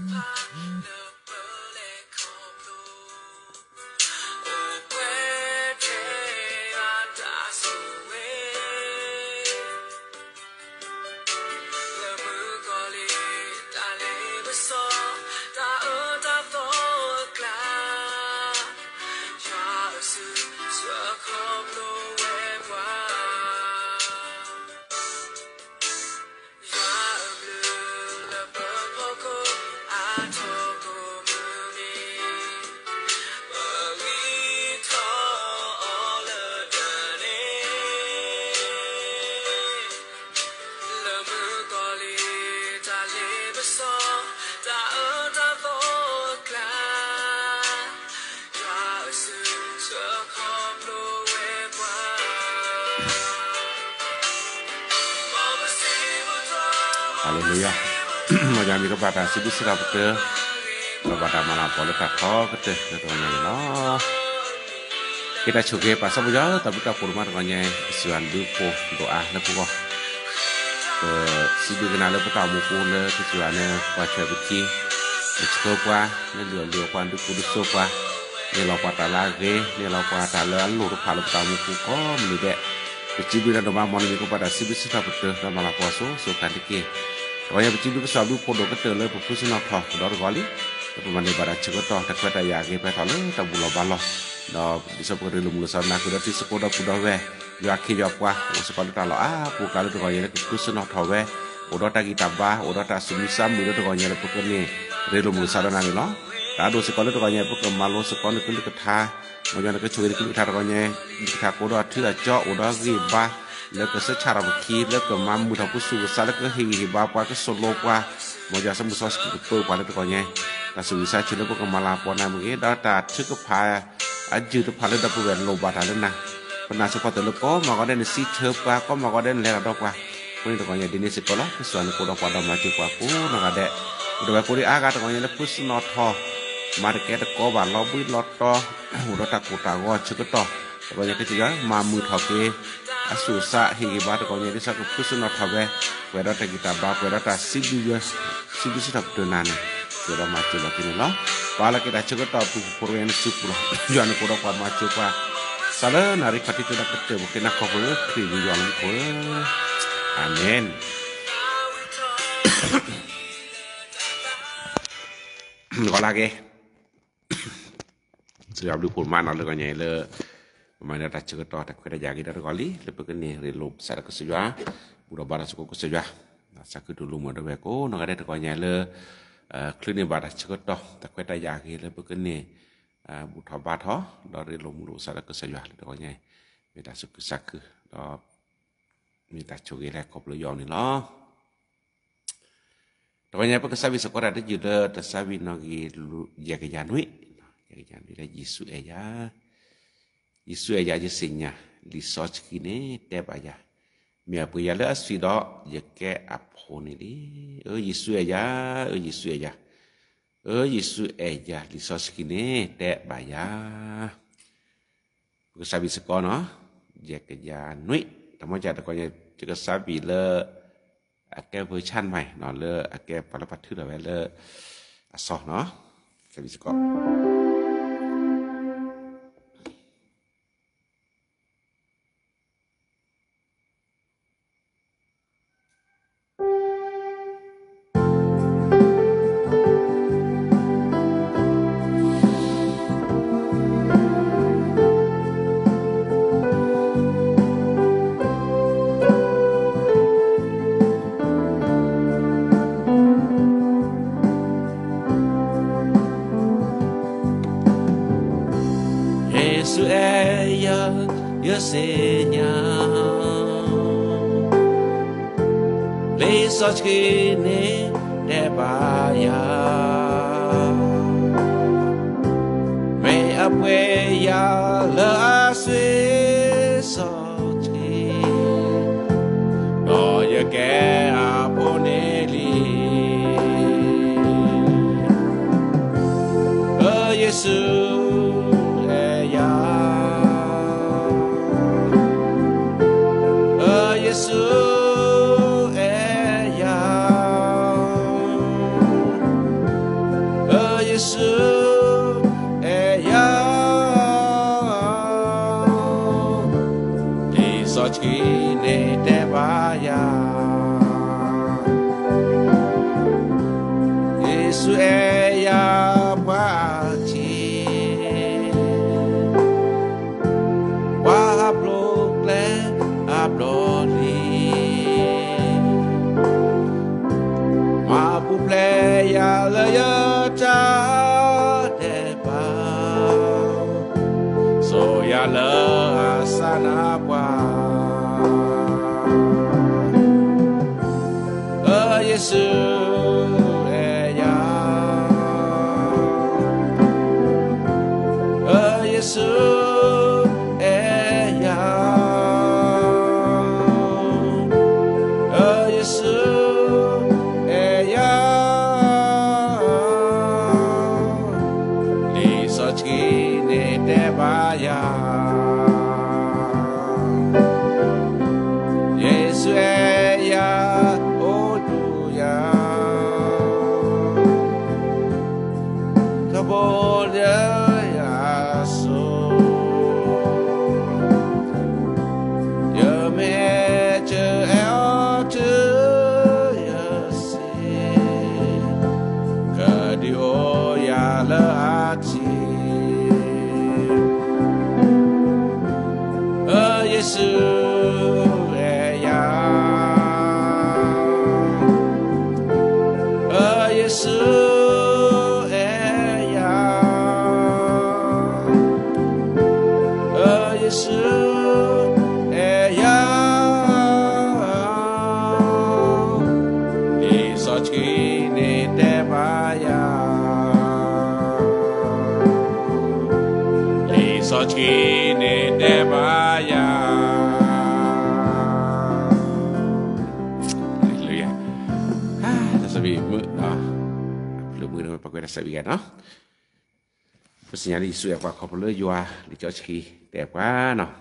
လၢပလဲၤခီဖျိ အိၣ်ပှဲၤထဲအတၢ်ဆိၣ်ဂ့ၤ လၢမုၣ်ကီၤလံၤတၢ်လ့ပစီ တၢ်အၢတၢ်သီအကျါ ယွၤအစုဆှၢခီဖျိဝဲပှၤ ယွၤအဘျုးလၢပဖီခိၣ် အါထီၣ်ကိၢ်မုၢ်နံၤ ပဂံၢ်ထီၣ်အီၤလၢတၢ်န့ၣ် လၢမုၣ်ကီၤလံၤတၢ်လ့ပစီ တၢ်အၢတၢ်သီအကျါ ဟါလ့လူယၤ, မ်ယွၤမ့ၢ်ကပၤတၢ်စံးဘျုးစံးထီၣ်ပတြၢၤ, ဒီးဘၣ်တၢ်မၤလၤကပီၤလၢတၢ်ထီကတၢၢ်လၢတဂီၤညါန့ၣ်လီၤ. က့ၤတၢ်ဆိၣ်ဂ့ၤပာ်စီဆှံပှၤ တၢ်ဘျုးတၢ်ဖှိၣ်ဒိၣ်မးတဂီၤညါအံၤ ကစၢ်ယွၤဒုးအိၣ်ဒီးအါလၢပဂီၢ် ပစံးဘျုးက့ၤနၤလၢပတၢ်အိၣ်မူပူၤလၢကစၢ်ယွၤန့ၣ် ကွၢ်ထွဲပခံ, နဆှၢပှၤ, နလုၢ်အီၣ်လုၢ်အီပှၤ, ဒုးကူဒုးသိပှၤ, နဟ့ၣ်လီၤပှၤတၢ်လၢအဂ့ၤ, နဟ့ၣ်လီၤပှၤတၢ်လၢအလိၣ်တဖၣ်လၢပတၢ်အိၣ်မူပူၤကိးမုၢ်နံၤဒဲး, ပစံးဘျုးနၤဒိၣ်မး မ်နမ့ၢ်ကပၤတၢ်စံးဘျုးစံးထီၣ်ပတြၢၤ ဒီးမၤလၤကပီၤစိၤစိၤဃၣ်ဃၣ်တက့ၢ်. တဂီၤညါပစံးဘျုးကစၢ်ဘျုးဖှိၣ်ဒိၣ်ကတၢၢ်လၢပ ဖုစနီၣ်ထီၣ် ဒီးတဂီၤလံ, လၢပမၤန့ၢ်ဘၣ်တၢ်ဆၢကတီၢ် တၢ်ခွဲးတၢ်ယာ်အဂ့ၤ ပဟဲထီၣ်လၢတၢ်ဘူၣ်လီၤဘါလီၤ, ဒီးဒ်သိးပကရ့လိာ်မုာ်လိာ်စးနၤ ဃုာ်ဒီးတံၤသကိးဒီပုၢ်ဒီဝဲၢ်, ယွၤခ့ယွၤပှၤ အိၣ်စ့ၢ်ကီးလၢတၢ်လီၢ်အါပူၤအကျါလၢတဂီၤညါလၢကဖုစနီၣ်ထီၣ်ဝဲ, အိၣ်ဒီးတၢ်ဂံၢ်တၢ်ဘါ အိၣ်ဒီးတၢ်သူၣ်မံသးမုာ်လၢတဂီၤညါလၢပကန့ၢ်ရ့လိာ်မုာ်လိာ်စးဒီးနၤန့ၣ်လီၤ. တၢ်ဒိၣ်စ့ၢ်ကီးလၢတဂီၤညါ ပကမၤလိစ့ၢ်ကီးနကလုၢ်ကထါ, မ်ယွၤနကဆိၣ်ဂ့ၤနကလုၢ်ကထါတဂီၤညါ, ကလုၢ်ကထါကအိၣ်ဒီးအထံအကီၢ် အိၣ်ဒီးအဂံၢ်အဘါ လၢကဆှၢဆါထီၣ်ပခံ လၢကမၤမုာ်ထီၣ်ပှၤသူၣ်ပှၤသး လၢကဟ့ၣ်ဂံၢ်ဟ့ၣ်ဘါပှၤ ကသိၣ်လိပှၤ, မ်ယွၤစီဆှံကပၢပှၤလၢတဂီၤညါ, တၢ်သူၣ်ဝံၣ်သးဆၢလၢပကမၤလၤကပီၤနၤမ့ၢ်ဂ့ၤ ဒီးတၢ်ထုကဖၣ်အယုၢ်တဖၣ်လၢဒီပုၢ်ဝဲၢ်လိၣ်ဘၣ်တၢ်လၢနၤ, ပနာ်စ့ၢ်ကီးတၢ်လၢကိးမၤဂီၤဒဲးနစံးဆၢပှၤ ကိးမၤဂီၤဒဲးနလဲၤတၢ်ဒီးပှၤ, အဃိန့ၣ်တဂီၤညါဒ်န့ၣ်စ့ၢ်ကီးလီၤ. ကစၢ်ယွၤနကအိၣ်ဒီးပှၤဒီးမၤစၢၤပှၤကိးနီၢ်ဂၤဒဲး, ပဒိၣ်ဝဲၢ်ကိးဒံးအါဂၤတဂီၤညါလၢဖုစနီၣ်ထီၣ် မၤတကဲတကိးဘၣ် လီၤဘှံးလီၤတီၤ အိၣ်ဒီးတၢ်ကိၢ်တၢ်ဂီၤဆၢကတီၢ်, တဂီၤညါကစၢ်ယွၤမၤမုာ်ထီၣ်က့ၤ အသူၣ်အသးဟ့ၣ်ဂံၢ်ဘါတဂီၤညါ ဒ်သိးကဖုစနီၣ်ထီၣ်ဝဲ, ပှဲၤဒီးတၢ်ဂံၢ်တၢ်ဘါ ပှဲၤဒီးတၢ်စံးဘျုး စံးဘျုးစံးထီၣ်ပတြၢၤနၤန့ၣ်, ပှဲၤဒီးမၤစၢၤလီၤက့ၤန့ၣ်လီၤ. ပာ်လီၤက့ၤတၢ်ဆၢကတီၢ်ပူၤ ပဖိတဂီၤညါနစုပူၤလီၤ. ယွၤနကအိၣ်ဒီးပှၤမၤစၢၤပှၤ စးလၢနၣ်ရံၣ်ခီၣ်ထံးတုၤလၢကတၢၢ် ပဃ့နၤခီဖျိလၢခရံာ်ပူၤယွၤလၢမူခိၣ်ဧၢ, အၤမ့ၣ်. ဂီၤလၢအဂ့ၤ ကစၢ်ယွၤဘျုးဖှိၣ်မးနီၤ လၢတဂီၤညါအံၤလၢ ပမၤန့ၢ်တၢ်ဆၢကတီၢ် တၢ်ခွဲးတၢ်ယာ်ဂ့ၤဒီးတဂီၤလံ လၢပကန့ၢ်ရ့လိာ်စးဒီးကစၢ်ယွၤ, ဘူၣ်ထီၣ်ဘါထီၣ်စ့ၢ်ကီးကစၢ်ယွၤ, သးခုတူၢ်လိာ်မုာ်ဒီးဝဲၢ်ကိးနီၢ်ဂၤဒဲးတဂီၤညါလၢ ချုးန့ၢ်ဘၣ်တၢ်ဆၢကတီၢ် တၢ်ခွဲးတၢ်ယာ်ဂ့ၤလၢပကန့ၢ် ဘူၣ်ထီၣ်ဘါထီၣ် ဒီးရ့လိာ်မုာ်လိာ်စးဒီးကစၢ်ယွၤလၢတဂီၤညါအံၤ, မ့ၢ်တၢ်သူၣ်ခုသးခု ဒီး မ့ၢ်တၢ်ဆိၣ်ဂ့ၤလၢခီဖျိယွၤန့ၣ်လီၤ. တဂီၤညါပကစးဘံၣ်စ့ၢ်ကီးတၢ်တယုၢ်လၢတၢ်သးဝံၣ်နီၣ်ဂံၢ် ယဲၢ်ကယၤနွံ, ယဲၢ်ကယၤနွံလၢယ့ၣ်ၡူးအဲၣ်ယၤ, ယ့ၣ်ၡူးအဲၣ်ယၤ ယသ့ၣ်ညါ, လံာ်စီဆှံန့ၣ်တဲဘၣ်ယၤ, မ့ၢ်အပှ့ၤယၤလၢအသွံၣ်ဒီး ယကဲအဖိန့ၣ်လံ. အၢ ယ့ၣ်ၡူးအဲၣ်ယၤ, အၢ ယ့ၣ်ၡူးအဲၣ်ယၤ, အၢ ယ့ၣ်ၡူးအဲၣ်ယၤ လံာ်စီဆှံန့ၣ်တဲဘၣ်ယၤ ပကစးဘံၣ်စ့ၢ်ကီးနီၤ, ယဲၢ်ကယၤနွံ, တၢ်မၤစၢၤတဂီၤညါ ယကစးဘံၣ်လၢ အကဲ version မးနီၤ လၢအကဲပှၤလၢပှၤထုးထီၣ်ဝဲလၢ အစီနီၤ, စးဘံၣ်စ့ၢ်ကီးယ့ၣ်ၡူးအဲၣ်ယၤ ယသ့ၣ်ညါ, လံာ်စီဆှံန့ၣ်တဲဘၣ်ယၤ, မ့ၢ်အပှ့ၤယၤလၢအသွံၣ်စီဆှံ ဒီးယကဲအဖိန့ၣ်လံ. အၢ ယ့ၣ်ၡူးအဲၣ်ယၤ, အၢ ယ့ၣ်ၡူးအဲၣ်ယၤ ယ့ၣ်ၡူးအဲၣ်ယၤ, လံာ်စီဆှံန့ၣ်တဲဘၣ်ယၤ, ယ့ၣ်ၡူးအဲၣ်ယၤပှၤထံ ပှၤဟးဖျိးကျဲအဘျီလံ, မၤပူၤဖျဲးယၤလၢယတၢ်ဒဲးဘး, စိာ်ယၤလၢအစၢ်နါပှၢ် ယ့ၣ်ၡူးအဲၣ်ယၤ, ယ့ၣ်ၡူးအဲၣ်ယၤ, ယ့ၣ်ၡူးအဲၣ်ယၤ, လံာ်စီဆှံန့ၣ်တဲဘၣ်ယၤ ယ့ၣ်ၡူးအဲၣ်ယၤ အိၣ်ဒီးယၤ, ထီဘိလၢယၤစိၤ, ယမ့ၢ်အဲၣ်ဆၢအဲၣ်အီၤတုၤယစံး, ကဒုးအိၣ်ယၤလၢအထံ ယ့ၣ်ၡူးအဲၣ်ယၤ, ယ့ၣ်ၡူးအဲၣ်ယၤ, ယ့ၣ်ၡူးအဲၣ်ယၤ, လံာ်စီဆှံန့ၣ်တဲဘၣ်ယၤ လံာ်စီဆှံန့ၣ်တဲဘၣ်ယၤ, ဟါလ့လူယၤ, တၢ်သဘံၣ်မုာ်, ဖျိမုာ်ပှၤကွဲးတၢ်သဘံၣ်ဂၤနီၤ, ပသ့ၣ်ညါလၢယ့ၣ်ၡူးအဲၣ်ပှၤခီဖျိလၢယွၤ လံာ်စီဆှံတဲပှၤနီၤ,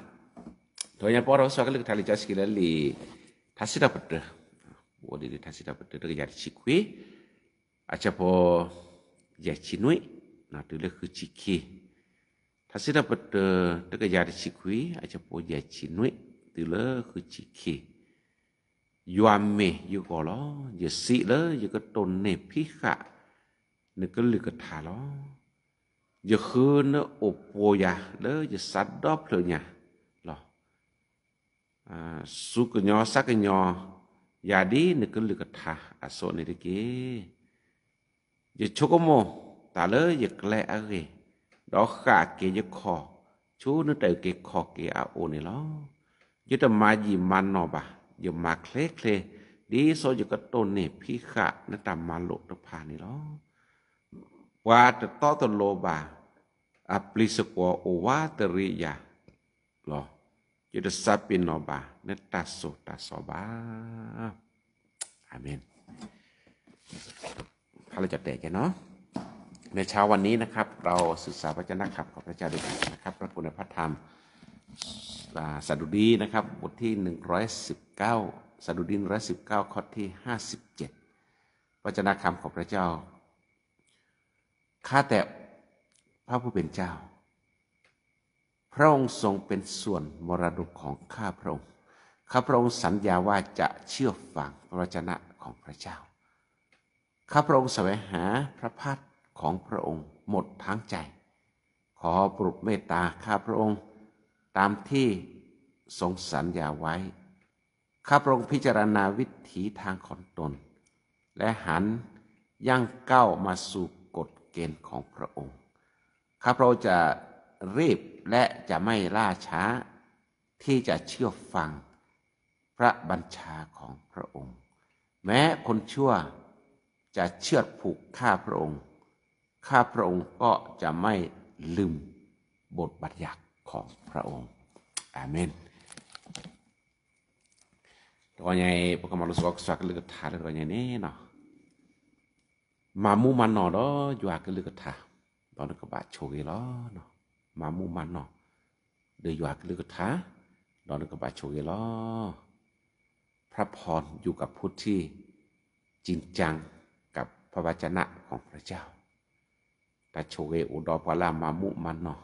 ဒီးညါပအီၣ်ဒီးစှၤကလုၢ်ကထါလံာ်စီဆှံလၢလံာ် ထါစံးထီၣ်ပတြၢၤ, အိၣ်ဒ်လံာ်ထါစံးထီၣ်ပတြၢၤ တကယၤတဆံခွံ အဆၢဖိ ယဲၢ်ဆံနွံ တုၤလၢဃုဆံခံ, ထါစံးထီၣ်ပတြၢၤ တကယၤတဆံခွံ အဆၢဖိယဲၢ်ဆံနွံ တုၤလၢဃုဆံခံ, ယွၤမ့ၢ်ယဂီၢ်လီၤ. ယစံးလၢယကတိၢ်န့ၢ်ဖံးဃာ် နကလုၢ်ကထါလီၤ. ယဃုနအိၣ်ပိာ်ယၤလၢယသးဒီဖျၢၣ်ညါလီၤ. စူၢ်ကညီၤဆါကညီၤယၤဒ်နကလုၢ်ကထါအသိးန့ၣ်တက့ၢ်. ယဆိကမိၣ်တၢ်လၢယကျဲအဂ့ၢ်, ဒီးဃၣ်က့ၤယခီၣ်ဆူနတၢ်အုၣ်က့ၤခီၣ်က့ၤအအိၣ်န့ၣ်လီၤ. ယတမၤယံာ်မၤနီၢ်ဘၣ်, ယမၤချ့ချ့ ဒ်သိးယကတိၢ်န့ၢ်ဖံးဃာ်နတၢ်မၤလိာ်တဖၣ်န့ၣ်လီၤ. ပှၤတတီတလိၤဘၣ် အပျံၤသကွီၤအိၣ်ဝးတရံးယၤ လီၤ. ယတစးပ့ၤနီၣ်ဘၣ်နတၢ်သိၣ်တၢ်သီဘၣ်. အၤမ့ၣ်. ဖးလၢကၠီၣ်တဲာ်ကဲနီၤ. ในเช้าวันนี้นะครับ เราศึกษาพระวจนะคำของพระเจ้าด้วยกันนะครับ พระคุณในพระธรรม อ่า สดุดีนะครับ บทที่หนึ่งร้อยสิบเก้า สดุดี หนึ่งร้อยสิบเก้า ข้อที่ ห้าสิบเจ็ด พระวจนะคำของพระเจ้า ข้าแต่พระผู้เป็นเจ้า พระองค์ทรงเป็นส่วนมรดกของข้าพระองค์ ข้าพระองค์สัญญาว่าจะเชื่อฟังพระวจนะของพระเจ้า ข้าพระองค์แสวงหาพระพักตร์ของพระองค์หมดทั้งใจ ขอโปรดเมตตาข้าพระองค์ตามที่ทรงสัญญาไว้ ข้าพระองค์พิจารณาวิถีทางของตน และหันย่างก้าวมาสู่กฎเกณฑ์ของพระองค์ ข้าพระองค์จะรีบและจะไม่ล่าช้า ที่จะเชื่อฟังพระบัญชาของพระองค์ แม้คนชั่วจะเชือดผูกฆ่าพระองค์ ข้าพระองค์ก็จะไม่ลืมบทบัญญัติของพระองค์ อาเมน တဂီၤညါအံၤ ပကမၤလိစှၤကစၢ်ကလုၢ်ကထါလၢတဂီၤညါန့ၣ်နီၤ, မၤမူမၤနီၢ်ဒီးယွၤကလုၢ်ကထါ ဒီးနကဘၣ်ဆိၣ်ဂ့ၤလီၤ. မၤမူမၤနီၢ်ဒီးယွၤကလုၢ်ကထါ ဒီးနကဘၣ်ဆိၣ်ဂ့ၤလီၤ. พระพรอยู่กับผู้ที่จริงจังกับพระวจนะของพระเจ้า တၢ်ဆိၣ်ဂ့ၤအိၣ်ဒီးပှၤလၢအမၤမူးမၤနီၢ်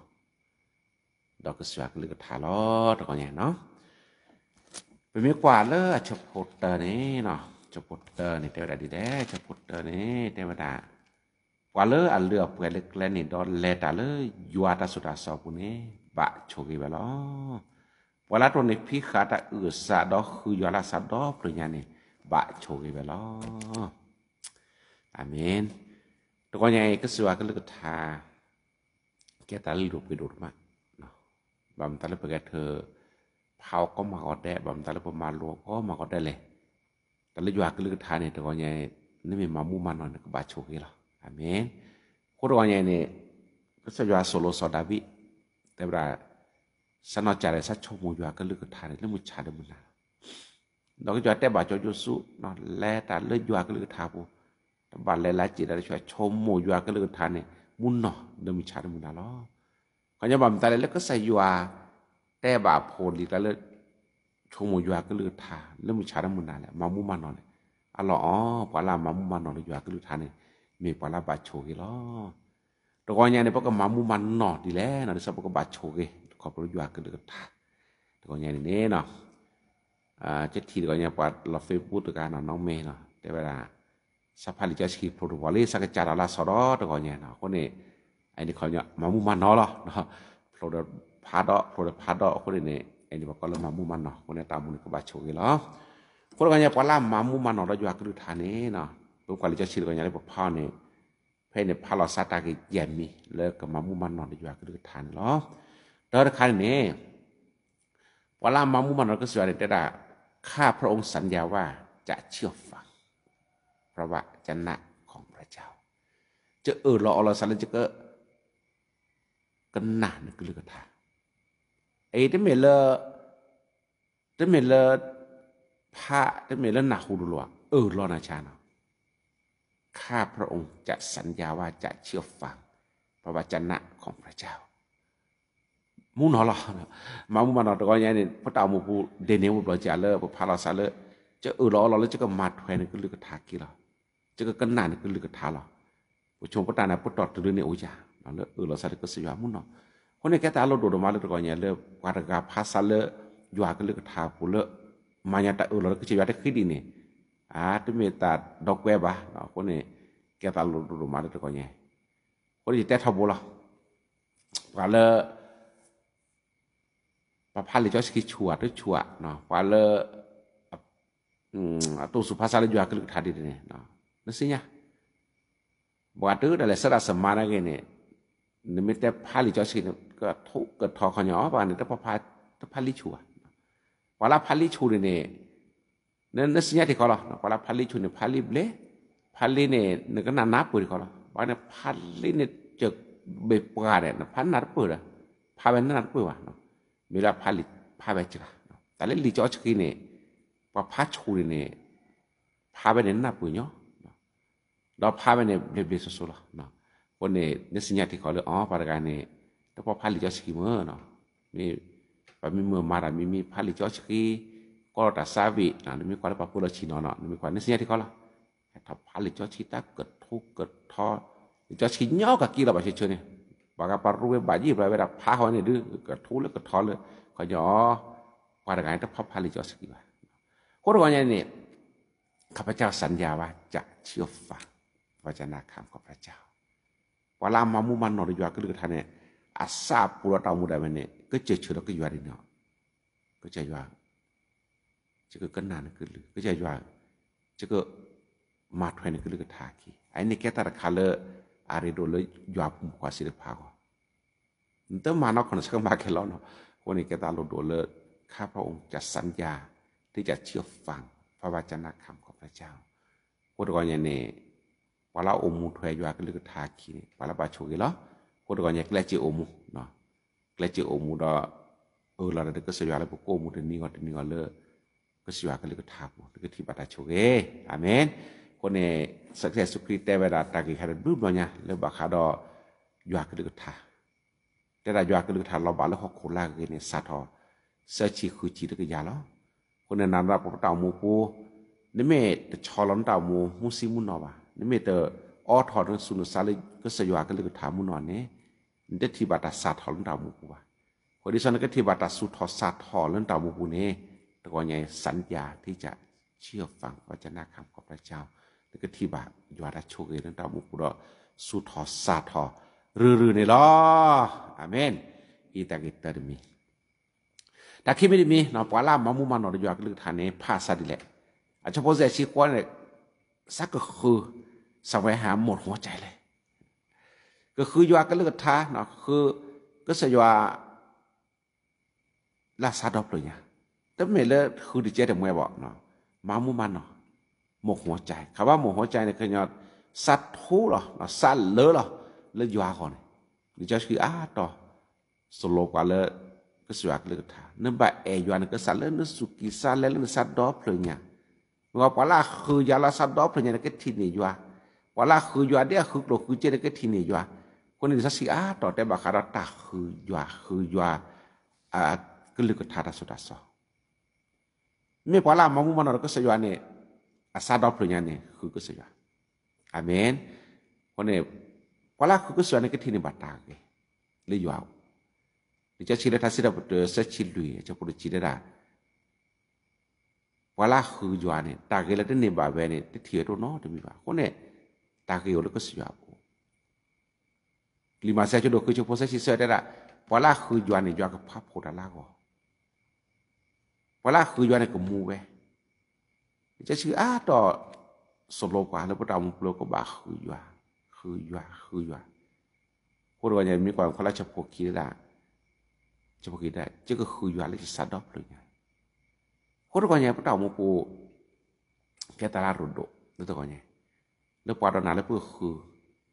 ဒီးကစၢ်ယွၤကလုၢ်ကထါလီၤ တဂီၤညါနီၤ. ပမ့ၢ်ကွၢ်လၢအဆၢဖိတၢန့ၣ်, ဆၢဖိတၢန့ၣ် တဲဝဲဒၣ်ဒ်လဲၣ်, ဆၢဖိတၢန့ၣ် တဲဝဲဒၣ်, ပှၤလၢအလၢအပှဲၤလၢကျဲန့ၣ် ဒီးလဲၤတၢ်လၢယွၤတၢ်ဆိၣ်တၢ်စီၤအပူၤန့ၣ် ဘၣ်ဆိၣ်ဂ့ၤဝဲလီၤ. ပှၤလၢတိၢ်နီၣ်ဖံးဃာ်တၢ်အုၣ်အသး ဒီးဃုယွၤလၢအသးဒီဖျၢၣ်ညါန့ၣ် ဘၣ်ဆိၣ်ဂ့ၤဝဲလီၤ. အၤမ့ၣ်. တဂီၤညါအံၤ ကစၢ်ယွၤကလုၢ်ကထါ ကဲတၢ်လၢလိၤပှ့ၤဒိၣ်ဒိၣ်မး, ဘၣ်မတၤလၢပကဲထၢၣ်ဖးအီၤကီမၤကီဒဲး, ဘၣ်မတၤလၢပမၤလိအီၤကီမၤကီဒဲးလဲၣ်, တၢ်လၢယွၤကလုၢ်ကထါန့ၣ် တဂီၤညါအံၤ နမ့ၢ်မၤမူးမၤနီၢ်န့ၣ် ကဘၣ်ဆိၣ်ဂ့ၤလီၤ. အၤမ့ၣ်. အဃိတဂီၤညါအံၤန့ၣ် ကစၢ်ယွၤအသိၣ်လိစီၤဒၤဝံး တဲဝဲဒၣ်, စးနီၢ်ကၢ်ဒီး စးဆိကမိၣ်ယွၤကလုၢ်ကထါန့ၣ် လၢမုၢ်ဆါဒီးမုၢ်နၤလီၤ. ဒီးကစၢ်ယွၤတဲဘၣ်စီၤယိၤၡူး, လဲၤတၢ်လၢယွၤကလုၢ်ကထါအပူၤ, တဘၣ်လဲၤလၢစ့ၣ်တၢ်တဆှၢ, ဆိကမိၣ်ယွၤကလုၢ်ကထါန့ၣ် မူနီၢ်လၢမုၢ်ဆါဒီးမုၢ်နၤလီၤ. ခီညီဘၣ်မတၤလဲၣ် လၢကစၢ်ယွၤ တဲဘၣ်အဖိလံၤကျါလၢ ဆိကမိၣ်ယွၤကလုၢ်ကထါ လၢမုၢ်ဆါဒီးမုၢ်နၤလဲၣ်, မၤမူးမၤနီၢ်န့ၣ်, အလီၢ်အီၤ ပှၤလၢအမၤမူးမၤနီၢ်လၢယွၤကလုၢ်ကထါန့ၣ် မ့ၢ်ပှၤလၢဘၣ်ဆိၣ်ဂ့ၤလီၤ. တဂီၤညါန့ၣ် ပကမၤမူးမၤနီၢ်ဒ်လဲၣ်န့ၣ် ဒ်သိးပကဘၣ်ဆိၣ်ဂ့ၤ ခီဖျိလၢယွၤကလုၢ်ကထါ, တဂီၤညါန့ၣ်န့ၣ် ကထံၣ်တဂီၤညါ ပှၤလီၤ Facebook တဂၤနီၤ နီၢ်မ့ၢ်နီၤ တဲဝဲဒၣ်, စးဖးလံာ်စီဆှံဖျိတဝီလံ စးကစၢ်ဒီးလၢစီၤဒီး တဂီၤညါနီၤ, အဃိန့ၣ် အန့ၣ်ခီညီ မၤမူးမၤနီၢ်လီၤ. ဖျိဒီးဖးဒီး ဖျိဒီးဖးဒီး အဃိန့ၣ်န့ၣ် အန့ၣ်ပှၤကိးလၢမၤမူးမၤနီၢ် အဃိန့ၣ် တၢ်အိၣ်မူန့ၣ် ကဘၣ်ဆိၣ်ဂ့ၤလီၤ. အဃိတဂီၤညါ ပှၤလၢအမၤမူးမၤနီၢ်ဒီးယွၤကလုၢ်ကထါန့ၣ်, ပကွၢ်လံာ်စီဆှံတဂီၤညါလၢပဖးအီၤန့ၣ်, ဖဲအံၤန့ၣ် ဖးလီၤစးတၢ်ဂ့ၢ်ယဲၢ်မံၤ လၢကမၤမူးမၤနီၢ်ဒီးယွၤကလုၢ်ကထါန့ၣ်လီၤ. တၢတခါန့ၣ်န့ၣ် ပှၤလၢအမၤမူးမၤနီၢ်ကစၢ်ယွၤန့ၣ် တဲဒၣ်, ข้าพระองค์สัญญาว่าจะเชื่อฟังพระวจนะของพระเจ้า, ယအၢၣ်လီၤအီလီၤစးလၢယက ကနၣ်နကလုၢ်ကထါ, အံၤတမ့ၢ်လၢ တမ့ၢ်လၢ ဖး တမ့ၢ်လၢနၢ်ဟူလိၤလိၤ အၢၣ်လီၤနၤဆါနီၤ, ข้าพระองค์จะสัญญาว่าจะเชื่อฟังพระวจนะของพระเจ้า မူနီၢ်လီၤ. မၤမူးမၤနီၢ်တဂီၤညါန့ၣ် ပတၢ်အိၣ်မူပူၤ ဒ်န့ၣ်အိၣ်ဘျီစၢ်လၢ ပဖးလီၤစးလၢ ယအၢၣ်လီၤအီလီၤလၢယကမၤထွဲနကလုၢ်ကထါက့ၤလီၤ. ယကကနၣ်နကလုၢ်ကထါလီၤ. ပဆိကမိၣ်ပတၢ်န့ၣ် ပတီၢ်တရၢန့ၣ်အိၣ်ယၤ လၢအၢၣ်လီၤစးလၢကစၢ်ယွၤမူနီၢ်, အဃိန့ၣ် ကဲတၢ်လိၣ်ဒိၣ်ဒိၣ်မးလၢတဂီၤညါလၢ ပှၤတဂၤဖးစးလၢ ယွၤကလုၢ်ကထါပူၤလၢ မၤညါတၢ်အၢၣ်လီၤလၢကစၢ်ယွၤတဃံဒံးန့ၣ်, အတမ့ၢ်တၢ်ဒီကွဲဘၣ်. အဃိန့ၣ် ကဲတၢ်လိၣ်ဒိၣ်ဒိၣ်မးလၢတဂီၤညါ, အဃိန့ၣ်ယတဲထီဘိလီၤ. ပှၤလၢ ပှၤဖးလံာ်စီဆှံဆူၣ်ဧါ တဆူၣ်ဧါ, ပှၤလၢ အတိၢ်ဆူၣ်ဖးစးလၢယွၤကလုၢ်ကထါဒ်န့ၣ်, နသ့ၣ်ညါ ပှၤတုၤဒၣ်လဲာ်ဆန္ဒစမါနာ်က့န့ၣ်, နမ့ၢ်တဲဖးလံာ်စီဆှံန့ၣ် ကထိကထီခီညီ ပှၤန့ၣ် တဖးလံာ်ဆူၣ်ဘၣ်. ပှၤလၢဖးလံာ်ဆူၣ်န့ၣ်န့ၣ် နသ့ၣ်ညါထံၣ်ခီလီၤ. ပှၤလၢဖးလံာ်ဆူၣ်န့ၣ် ဖးလံာ်ဘျဲၣ်, ဖးလံာ်န့ၣ် နကနၣ်နၢ်ပၢၢ်ထံၣ်ခီလီၤ. ပှၤန့ၣ်ဖးလံာ်န့ၣ် စၢၤဘ့ၣ်ပှၤန့ၣ် နဖးနၢ်တပၢၢ်ဒီး, ဖးဝဲနၢ်တပၢၢ်ဘၣ်. မ့ၢ်လၢဖးလံာ်ဖးဝဲစှၤ, တၢ်လၢလံာ်စီဆှံန့ၣ် ပှၤဖးဆူၣ်န့ၣ်န့ၣ် ဖးဝဲန့ၣ်နၢ်ပၢၢ်ညီ ဒီးဖးဝဲန့ၣ် ဘျ့ဘျ့ဆိဆိလီၤ. အဃိန့ၣ် နသ့ၣ်ညါထံၣ်ခီလၢ အီ ပှၤတဂၤန့ၣ် တပှၤဖးလံာ်စီဆှံမ့ၢ်နီၤ, မ့ၢ် ပှၤမ့ၢ်မုၢ်မၤတၢ်မံၤမံၤ ဖးလံာ်စီဆှံ, ကီလီၤတၢ်ဆါဘ့ၣ်, နမ့ၢ်ကွၢ်လၢပှၤဖိလီၤဆံးနီၤနီၤ နမ့ၢ်ကွၢ် နသ့ၣ်ညါထံၣ်ခီလီၤ. ဟဲထီၣ်ဖးလံာ်စီဆှံတၢ်ကထိကထီ, လံာ်စီဆှံညီကက့ၤလီၤဘၣ်ဆၢဆၢန့ၣ်, ပှၤဂၤပှၤရူဝဲဘၣ်ယံာ်ဘျီဝဲဒၣ်ဖးဃီန့ၣ်ဒုး ကထိလၢကထီလၢ ခီညီ ပှၤတဂၤန့ၣ် တဖးဖးလံာ်စီဆှံဘၣ်. အဃိတဂီၤညါန့ၣ် ข้าพเจ้าสัญญาว่าจะเชื่อฟังพระวจนะคำของพระเจ้า ပှၤလၢအမၤမူမၤနီၢ်ဒီးယွၤကလုၢ်ကထါန့ၣ် အစးပူၤဒီးတၢ်အိၣ်မူဒၣ်ဝဲန့ၣ် ကစၢၢ်ဆၢဒီးကယွၤဒ်န့ၣ်လီၤ. ကစၢ်ယွၤဧၢ, ယကကနၣ်နကလုၢ်, ကစၢ်ယွၤဧၢ, ယကမၤထွဲနကလုၢ်ကထါအခံ, အအံၤန့ၣ်ကဲတၢ်တခါလၢ အရ့ဒိၣ်လၢယွၤဖိမုၣ်ဖိခွါသ့ၣ်တဖၣ်အဂီၢ် နတမၤနီၢ်ခီန့ၣ် ဆၢကမၤကဲလီၤနီၤ. အဃိန့ၣ်ကဲတၢ်လိၣ်ဒိၣ်လၢ ข้าพระองค์จะสัญญาที่จะเชื่อฟังพระวจนะคำของพระเจ้า အဃိတဂီၤညါန့ၣ် ပှၤလၢအအိၣ်မူထွဲယွၤကလုၢ်ကထါအခံန့ၣ် ပှၤလၢဘၣ်ဆိၣ်ဂ့ၤလီၤ. အဃိတဂီၤညါ ကျဲးစၢးအိၣ်မူ, ကျဲးစၢးအိၣ်မူဒီး အၢၣ်လီၤဒီးကစၢ်ယွၤလၢပကအိၣ်မူတနံၤဂီၤတနံၤဂီၤလၢ ကစၢ်ယွၤကလုၢ်ကထါပူၤ နကထံၣ်ဘၣ်တၢ်ဆိၣ်ဂ့ၤ. အၤမ့ၣ်. အဃိန့ၣ် ကစၢ်ယ့ၣ်ၡူးခရံာ်တဲဝဲဒၣ်တၢ်ဂ့ၢ်ဟဲတဘျုးဘျီညါလၢဘၣ်ဃးဒီး ယွၤကလုၢ်ကထါ တဲဒၣ်ယွၤကလုၢ်ကထါလီၤဘၣ်လၢဟီၣ်ခိၣ်လာ်အဂ့ၤန့ၣ် စးထီၣ်သၢဆံဃုဆံတကယၤလီၤ. အဃိန့ၣ် နၤဒီးပတၢ်အိၣ်မူပူၤ နမ့ၢ်တဆီလီၤနတၢ်အိၣ်မူမူဆံမူနီၢ်ဘၣ်, နမ့ၢ်တ အိးထီၣ်နသူၣ်နသးလၢကစၢ်ယွၤကလုၢ်ကထါမုၢ်နီၢ်န့ၣ်, နတထံၣ်ဘၣ်တၢ်စးထီၣ်လၢနတၢ်အိၣ်မူပူၤဘၣ်. အဃိဒ်သိးနကထံၣ်ဘၣ်တၢ်သူၣ်ထီၣ်စးထီၣ်လၢနတၢ်အိၣ်မူပူၤန့ၣ်, တဂီၤညါအံၤ สัญญาที่จะเชื่อฟังพระวจนะคำของพระเจ้า နကထံၣ်ဘၣ်ယွၤတၢ်ဆိၣ်ဂ့ၤလၢနတၢ်အိၣ်မူပူၤဒီး သူၣ်ထီၣ်စးထီၣ်ရုၢ်ရုၢ်န့ၣ်လီၤ. အၤမ့ၣ်. အံၤတၢ်ဂ့ၢ်တၢတမံၤ တၢ်ခံမံၤတမံၤ, ပှၤလၢအမၤမူမၤနီၢ်ဒီးယွၤကလုၢ်ကထါန့ၣ် ဖးစးဒ်လဲၣ်. အဆၢဖိစဲးဆံဃိးန့ၣ်, စးကဃု, စးဝဲဟးမိၣ်ဟီကလဲၣ်, ကဃုယွၤကလုၢ်ကထါ, ဃုကစၢ်ယွၤ လၢအစးဒီဖျၢၣ်ညါ, တမ့ၢ်လၢဃုတကဲတမှဲဘၣ်, မၤမူမၤနီၢ်, မိၣ်ဟီက, ခါဘၣ်မိၣ်ဟီကန့ၣ် ကညီ, စးထီၣ်လီၤ, စးလၢလီၤ, လၢယွၤအဂီၢ်န့ၣ်, လံာ်စီဆှံအါတီၤ စလိပှၤလၢ ကစၢ်ယွၤကလုၢ်ကထါ, နဘၣ်အဲၣ်ယွၤနကစၢ်လၢနစူၢ်ကံၢ်စၢ်လဲလၢနစးဒီဖျၢၣ်ညါ, မ့ၢ်ပှၤလၢအဃုယွၤလၢအစးဒီဖျၢၣ်ညါန့ၣ် ကထံၣ်န့ၢ်ယွၤ, ပှၤလၢအဃုယွၤဒ်အဃုကျိၣ်ဃုစ့န့ၣ် ကထံၣ်န့ၢ်ယွၤ, အဃိန့ၣ် လံာ်စီဆှံအါတီၤတဲဘၣ်ဃးဒီးတၢ်ဃုယွၤ, ဃုယွၤ ကလုၢ်ကထါတၢ်ဆိၣ်တၢ်စီ မ့ၢ်ပှၤလၢအမၤမူမၤနီၢ်ဒီးကစၢ်ယွၤန့ၣ်, အစးဒီဖျၢၣ်ညါန့ၣ် ဃုကစၢ်ယွၤ, အၤမ့ၣ်. အဃိန့ၣ်, ပှၤလၢအဃုကစၢ်ယွၤန့ၣ် ကထံၣ်န့ၢ်ဘၣ်တၢ်ဂ့ၤလၢယွၤအအိၣ်, လံာ်စီဆှံလၢထါစံးထီၣ်ပတြၢၤ သၢဆံလွံၢ် အဆၢဖိတဆံတဲဒၣ် ပှၤလၢအဃုယွၤန့ၣ် တၢ်ဂ့ၤလၢတန့ၢ်ဘၣ်ဝဲန့ၣ် တထံၣ်ဝဲတအိၣ်နီတမံၤဘၣ်. အဃိန့ၣ်, တၢ်ဂ့ၤအိၣ်လၢကစၢ်ယွၤအအိၣ်. လံာ်မးသဲအဆၢဒိၣ်ဃု အဆၢဖိသၢဆံသၢတဲဒၣ်, ပှၤလၢအဃုယွၤန့ၣ် ယွၤကဖးဖှိၣ်တၢ်လၢအဂီၢ်, ပှၤလၢအဃုယွၤန့ၣ် ကမူဝဲ လံာ်စီဆှံအါတီၤ စလိပှၤလၢပတၢ်အိၣ်မူပူၤလၢကဘၣ်ဃုယွၤ, ဃုယွၤ, ဃုယွၤ. အဃိတဂီၤညါ မ့ၢ်ကွၢ်ခီလၢဆၢဖိခံဒၣ်, ဆၢဖိခံဒၣ် ယကဃုယွၤလၢယစးဒီဖျၢၣ်ညါ. အဃိတဂီၤညါ ပတၢ်အိၣ်မူပူၤ ကဲတၢ်လၢအရ့ဒိၣ်လၢတဂီၤညါ, လၢပှၤဒီးနၤလၢပဃု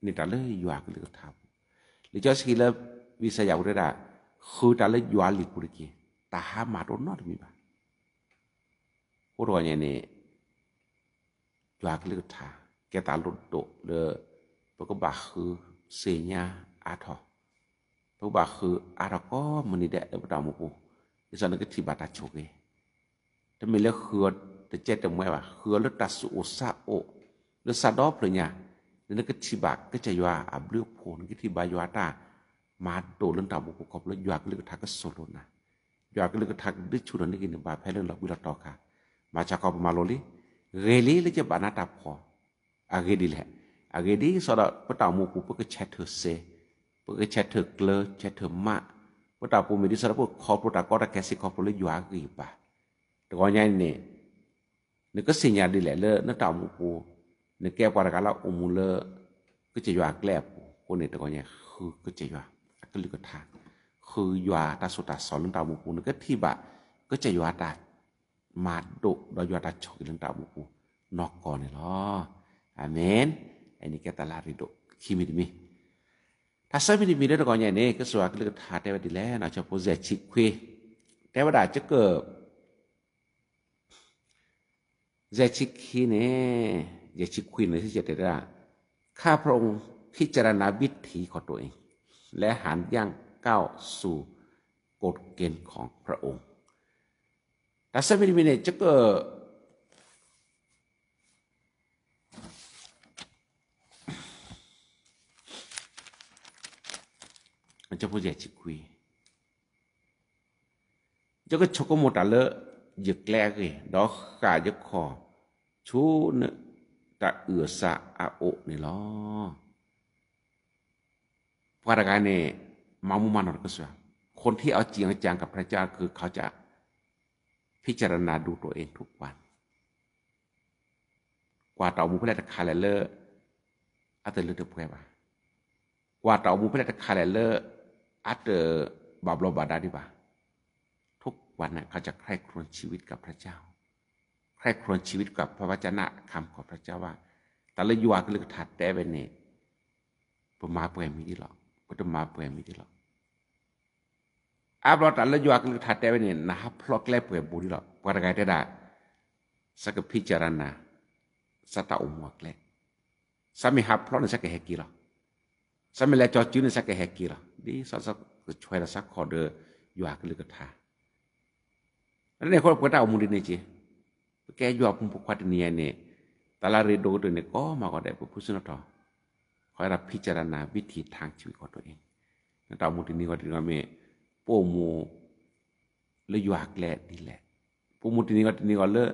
န့ၢ်တၢ်လၢယွၤကလုၢ်ကထါပူၤ, လံာ်စီဆှံလၢ ဝံယၡါယၤပူၤတဲဒၣ်, ဃုတၢ်လၢယွၤလံာ်ပူၤတက့ၢ်, တၢ်ဟါမၢ်တအိၣ်နီတမံၤဘၣ်. အဃိတဂီၤညါန့ၣ် ယွၤကလုၢ်ကထါ ကဲတၢ်လၢအရ့ဒိၣ်လၢ ပကဘၣ်ဃုသ့ၣ်ညါအါထီၣ်, ပကဘၣ်ဃုအါထီၣ်ကိးမုၢ်နံၤဒဲးလၢပတၢ်အိၣ်မူပူၤ, ဒ်သိးနကထံၣ်ဘၣ်တၢ်ဆိၣ်ဂ့ၤ, တမ့ၢ်လၢဃုအီၤတကဲတမှဲဘၣ်, ဃုအီၤလၢတၢ်သူၣ်အိၣ်သးအိၣ်, လၢစးဒီဖျၢၣ်ညါ, လၢနကထံၣ်ဘၣ်ကစၢ်ယွၤအဘျုးအဖှိၣ်, နကထံၣ်ဘၣ်ယွၤတၢ်မၤဒိၣ်လၢနတၢ်အိၣ်မူပူၤခီဖျိလၢယွၤကလုၢ်ကထါကစိာ်လိာ်နၤ, ယွၤကလုၢ်ကထါကဒုးဆူၣ်ထီၣ်န့ၢ်က့ၤနဘၣ်ဖဲလၢနလီၤဘှံးလီၤတီၤအခါ, မၤစၢၤကီးပမၤလိလံ, ဂ့ၤလံလၢယဘၣ်နၤတၢ်ဖှီၣ်, အဂ့ၢ်ဒ်လဲၣ်, အဂ့ၢ်ဒ်သိးဒီး ပတၢ်အိၣ်မူပူၤ ပကဆဲးထၢၣ်စ့, ပကဆဲးထၢၣ်ကျၢ ဆဲးထၢၣ်မး, ပတၢ်အိၣ်မူပူၤမ့ၢ်ဒ်သိးဒီး ပကခီဖျိတၢ်ကီတၢ်ခဲစ့ၢ်ကီး ခီဖျိလၢယွၤအဂံၢ်အဘါ, တဂီၤညါအံၤန့ၣ် နကသ့ၣ်ညါဒ်လဲၣ်လၢနတၢ်အိၣ်မူပူၤ, နကဲပှၤတဂၤလၢအိၣ်မူလၢ ကစၢ်ယွၤအကျဲအပူၤ, အဃိန့ၣ် တဂီၤညါ ဃုကစၢ်ယွၤအကလုၢ်ကထါ, ဃုယွၤတၢ်ဆိၣ်တၢ်စီၤလၢနတၢ်အိၣ်မူပူၤ, နကထံၣ်ဘၣ် ကစၢ်ယွၤတၢ်မၤဒိၣ် ဒီးယွၤတၢ်ဆိၣ်ဂ့ၤလၢနတၢ်အိၣ်မူပူၤ နီၢ်ကီၢ်န့ၣ်လီၤ. အၤမ့ၣ်. အန့ၣ်ကဲတၢ်လၢအရ့ဒိၣ်ခံမံၤတမံၤ, တၢ်သၢမံၤတမံၤလၢတဂီၤညါန့ၣ် ကစၢ်ယွၤအကလုၢ်ကထါတဲဝဲဒ်လဲၣ်, ဆၢဖိယဲၢ်ဆံခွံ, တဲဝဲဒၣ်ကက ယဲၢ်ဆံခံန့ၣ်, ယဲၢ်ဆံခွံန့ၣ် တဲဝဲဒၣ်, ข้าพระองค์พิจารณาวิถีของตัวเอง และหันย่างก้าวสู่กฎเกณฑ์ของพระองค์. တၢ်သၢမံၤတမံၤန့ၣ် ကက ဆၢဖိယဲၢ်ဆံခွံ, ယကဆိကမိၣ်တၢ်လၢယကျဲအဂ့ၢ်, ဒီးဃၣ်ယခီၣ်ဆူ တၢ်အုၣ်အသးအအိၣ်န့ၣ်လီၤ. ပှၤတဂၤန့ၣ် မၤမူမၤနီၢ်ကစၢ်, คนที่เอาจริงเอาจังกับพระเจ้าคือเขาจะพิจารณาดูตัวเองทุกวัน. ကွၢ်တၢ်အိၣ်မူဖဲလဲၣ်တခါလဲၣ်လၢ အတလၢတပှဲၤဘၣ်, ကွၢ်တၢ်အိၣ်မူဖဲလဲၣ်တခါလဲၣ်လၢ အတဘၣ်ဘျီးဘၣ်ဒါဒံးဘၣ်, ทุกวันเขาจะใคร่ครวญชีวิตกับพระเจ้า, ใคร่ครวญชีวิตกับพระวจนะคำของพระเจ้าว่า တၢ်လၢယွၤကလုၢ်ကထါတဲဝဲန့ၣ် ပမၤပှဲၤမံၤဒ်လဲၣ်, ပတမၤပှဲၤမံၤဒ်လဲၣ်. အါဘျီတၢ်လၢယွၤကလုၢ်ကထါတဲဝဲန့ၣ် နဟးဖျီကျဲပှဲၤဘိဒ်လဲၣ်. ပှၤတဂၤတဲဒၣ် စးကဖံးစၢ်ရနၤ စးတၢ်အိၣ်မူအကျဲ, စးမ့ၢ်ဟးဖျီန့ၣ် စးကဟဲက့ၤလီၤ, စးမ့ၢ်လဲၤကၠီစုန့ၣ် စးကဟဲက့ၤလီၤ, ဒ်သိးစးကဆှၢဒီးစးခီၣ်ဒီးယွၤကလုၢ်ကထါ အန့ၣ်အဃိ ပဝဲတၢ်အိၣ်မူဒ်န့ၣ်က့, ပကဲယွၤဖိမုၣ်ဖိခွါတနံၤအံၤန့ၣ်, တၢ်လၢအရ့ဒိၣ်ကတၢၢ်န့ၣ် ကိးမၤဂီၤဒဲး ပဖုစၢနထီၣ်, ခီဝဲဒၣ် ဖံးစရနၤ ဝံထံးထၣ်ဆံဝံးကီၢ်တိၣ်အ့ၣ်, နတၢ်အိၣ်မူတနံၤဂီၢ်တနံၤဂီၢ်မ့ၢ် ပအိၣ်မူ လၢယွၤအကျဲဒ်လဲၣ်, ပအိၣ်မူတနံၤဂီၢ်တနံၤဂီၢ်လၢ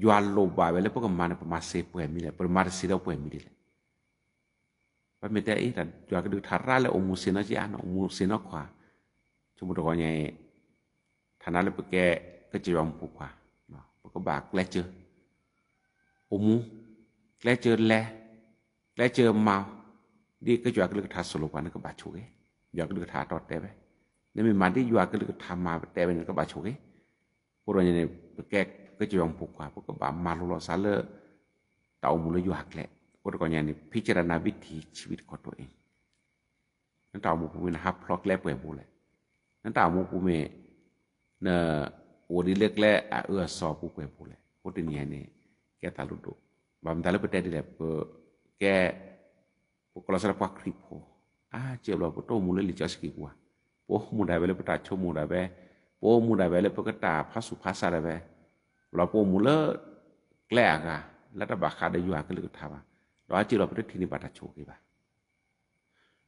ယွၤလိၣ်ဘၣ်ဝဲလၢပကမၤန့ၣ် ပမၤစ့ပှဲၤမံၤလဲၣ်, ပမၤတစ့ဒီးပှဲၤမံၤဒ်လဲၣ်. ပမ့ၢ်တဲအံၤ ယွၤကလုၢ်ကထါရၣ်လၢအိၣ်မူစ့နီၢ်က့အါနီၤ, အိၣ်မူစ့နီၢ်ခွါ, ဆိကမိၣ်တဂီၢ်ညါအံၤ ထါနါလၢပကဲ ကစၢ်ယွၤမူဖိခွါ, ပကဘၣ်ကျဲးစၢး အိၣ်မူ, ကျဲးစၢးလဲၤ, ကျဲးစၢးမၤ, ဒ်ကစၢ်ယွၤကလုၢ်ကထါစီၤလိာ်ပှၤန့ၣ် ကဘၣ်ဆိၣ်ဂ့ၤ, ယွၤကလုၢ်ကထါအတီတဲဝဲ, နမ့ၢ်မၤဒ်ယွၤကလုၢ်ကထါမၤပတဲဝဲန့ၣ် ကဘၣ်ဆိၣ်ဂ့ၤ. အဃိတဂီၢ်ညါန့ၣ် ပကဲကစၢ်ယွၤမူဖိခွါ ပကဘၣ်မၤလိလီၤစးလၢ တၢ်အိၣ်မူလၢယွၤအကျဲ, အဃိတဂီၢ်ညါန့ၣ် ဖံးစရနၤ ဝံထံးဆံဝံးတခီတိၣ်အ့ၣ် နတၢ်အိၣ်မူပူၤမ့ၢ်နဟးဖျိးကျဲပှဲၤဘိလဲၣ်, နတၢ်အိၣ်မူပူၤမ့ၢ် နအိၣ်ဒ်လၢကျဲအအၢအစီအပူၤပှဲၤဘိလဲၣ်, အဃိတနံၤအံၤန့ၣ် ကဲသးလိဒိၣ်, ဘၣ်မတၤလၢပတဲဒ်လဲၣ်, ပကဲ ပကိးလီၤစ့ၢ်လၢပှၤခရံာ်ဖိ, အါစၢ်ဘျီပတအိၣ်မူလၢလံာ်စီဆှံပူၤဘၣ်, ပအိၣ်မူဒၣ်ဝဲလၢပတၢ်ဆိကမိၣ်ဒၣ်ဝဲ, ပအိၣ်မူဒၣ်ဝဲလၢပကတၢ်ဖးဆူၣ်ဖးဆါဒၣ်ဝဲ, ဘျီပအိၣ်မူလၢ ကျဲအဂၤ လၢတဘၣ်ဃးဒီးယွၤကလုၢ်ကထါဘၣ်, ဒီးအါစၢ်ဘျီပတထံၣ်န့ၢ်ဘၣ်တၢ်ဆိၣ်ဂ့ၤဘၣ်.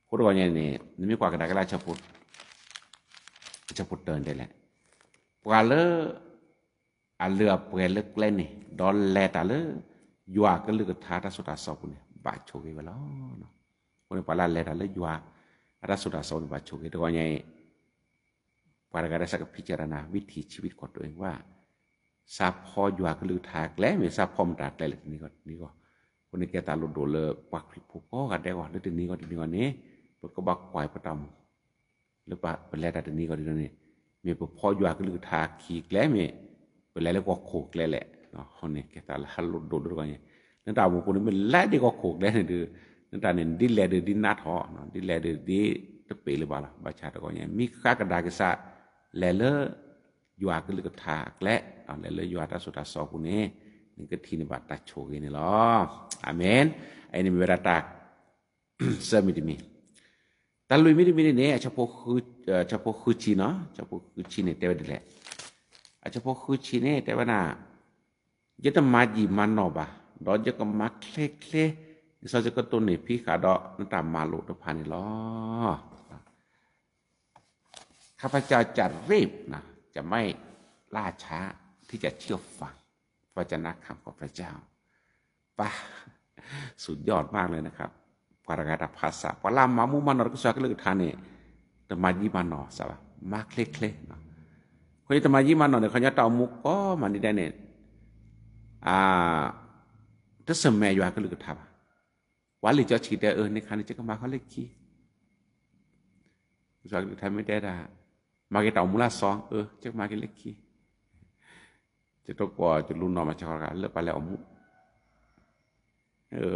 အဃိတဂီၢ်ညါန့ၣ် နမ့ၢ်ကွၢ်ကဒါက့ၤလၢ အဆၢဖိတၢ်ဒ်လဲၣ်, ပှၤလၢ အလၢအပှဲၤလၢကျဲန့ၣ် ဒီးလဲၤတၢ်လၢ ယွၤကလုၢ်ကထါတၢ်ဆိၣ်တၢ်စီပူၤန့ၣ် ဘၣ်ဆိၣ်ဂ့ၤဝဲလီၤ. အဃိန့ၣ် ပှၤလၢအလဲၤတၢ်လၢယွၤ အတၢ်ဆိၣ်တၢ်စီန့ၣ် ဘၣ်ဆိၣ်ဂ့ၤတဂီၢ်ညါအံၤ, ပှၤတဂၤဒီးစးကဖံးစရနၤ ဝံထံးဆံဝံးတခီတိၣ်အ့ၣ် ဝဲ စးဖီယွၤကလုၢ်ကထါကျဲ မ့ၢ်စးဖီမတၤကျဲလၢတနံၤဂီၢ်တနံၤဂီၢ်, အဃိန့ၣ်ကဲသးလိဒိၣ်လၢပှၤခရံာ်ဖိကိးဂၤဒဲးဂီၢ် လၢတနံၤဂီၢ်တနံၤဂီၢ်န့ၣ် ပကဘၣ်ကွၢ်ပတၢ်အိၣ်မူ လၢပလဲၤတၢ်တနံၤဂီၢ်တနံၤဂီၢ်န့ၣ်, မ့ၢ်ပဖီယွၤကလုၢ်ကထါခံကျဲ မ့ၢ်ပလဲၤလၢကီၢ်ခိၣ်ကျဲလဲၣ်, အဃိန့ၣ် ကဲသးလၢဟးလိဒိၣ်လၢတဂီၢ်ညါ, နတၢ်အိၣ်မူပူၤန့ၣ် မ့ၢ်လဲၤဒ်ကီၢ်ခိၣ်ကျဲန့ၣ်ဒီး နတၢ်န့ၣ် ဒ်လဲၣ်ဒီးဒ်နးထီၣ်, ဒ်လဲၣ်ဒီးဒ်တပ့ၤလၢၤဘၣ်လီၤ. ဘၣ်ဆၣ်တဂီၢ်ညါ မ့ၢ်ဃါကဒါက့ၤစး လဲၤလၢ ယွၤကလုၢ်ကထါအကျဲ, လဲၤလၢယွၤတၢ်ဆိၣ်တၢ်စီပူၤန့ၣ် နကထံၣ်န့ၢ်ဘၣ်တၢ်ဆိၣ်ဂ့ၤန့ၣ်လီၤ. အၤမ့ၣ်. အအံၤန့ၣ်မ့ၢ်ဝဲဒၣ်တၢ် ဆၢမံၤတမံၤ, တၢ်လွံၢ်မံၤတမံၤန့ၣ်န့ၣ် အဆၢဖိဃုဆံနီၤ, အဆၢဖိဃုဆံန့ၣ် တဲဝဲဒ်လဲၣ်, အဆၢဖိဃုဆံန့ၣ် တဲဝဲဒၣ်, ယတမၤယံာ်မၤနီၢ်ဘၣ်, ဒီးယကမၤချ့ချ့, ဒ်သိးယကတိၢ်န့ၢ်ဖံးဃာ်ဒီးနတၢ်မၤလိာ်တဖၣ်န့ၣ်လီၤ. ข้าพเจ้าจะรีบนะ จะไม่ล่าช้าที่จะเชื่อฟัง พระวจนะคำของพระเจ้า ပါ สุดยอดมากเลยนะครับ ပှၤတဂၤတၢ်ဖးစး ပှၤလၢအမၤမူမၤနီၢ်ဒီးကစၢ်ကလုၢ်ကထါန့ၣ် တမၤယံာ်မၤနီၢ်စးဘၣ် မၤချ့ချ့, အဃိန့ၣ်တမၤယံာ်မၤနီၢ်န့ၣ် ခီညီတၢ်အိၣ်မူကိးမးနံၤဒဲးန့ၣ် တဆၢၣ်မဲာ်ယွၤကလုၢ်ကထါဘၣ်. ပှၤလံာ်စီဆှံတဲ အၢ န့ၣ်ခါန့ၣ် ယကမၤခီလၢခံ ကစၢ်ကလုၢ်ကထါမ့ၢ်တဲဒၣ် မၤက့ၤတၢ်အိၣ်မူလၢအစီ အၢ ယကမၤက့ၤလၢခံ, ယတကိးယလူနီၢ်မၤစၢၤဃီတဂၤ လၢပှၤလဲၤအိၣ်မူ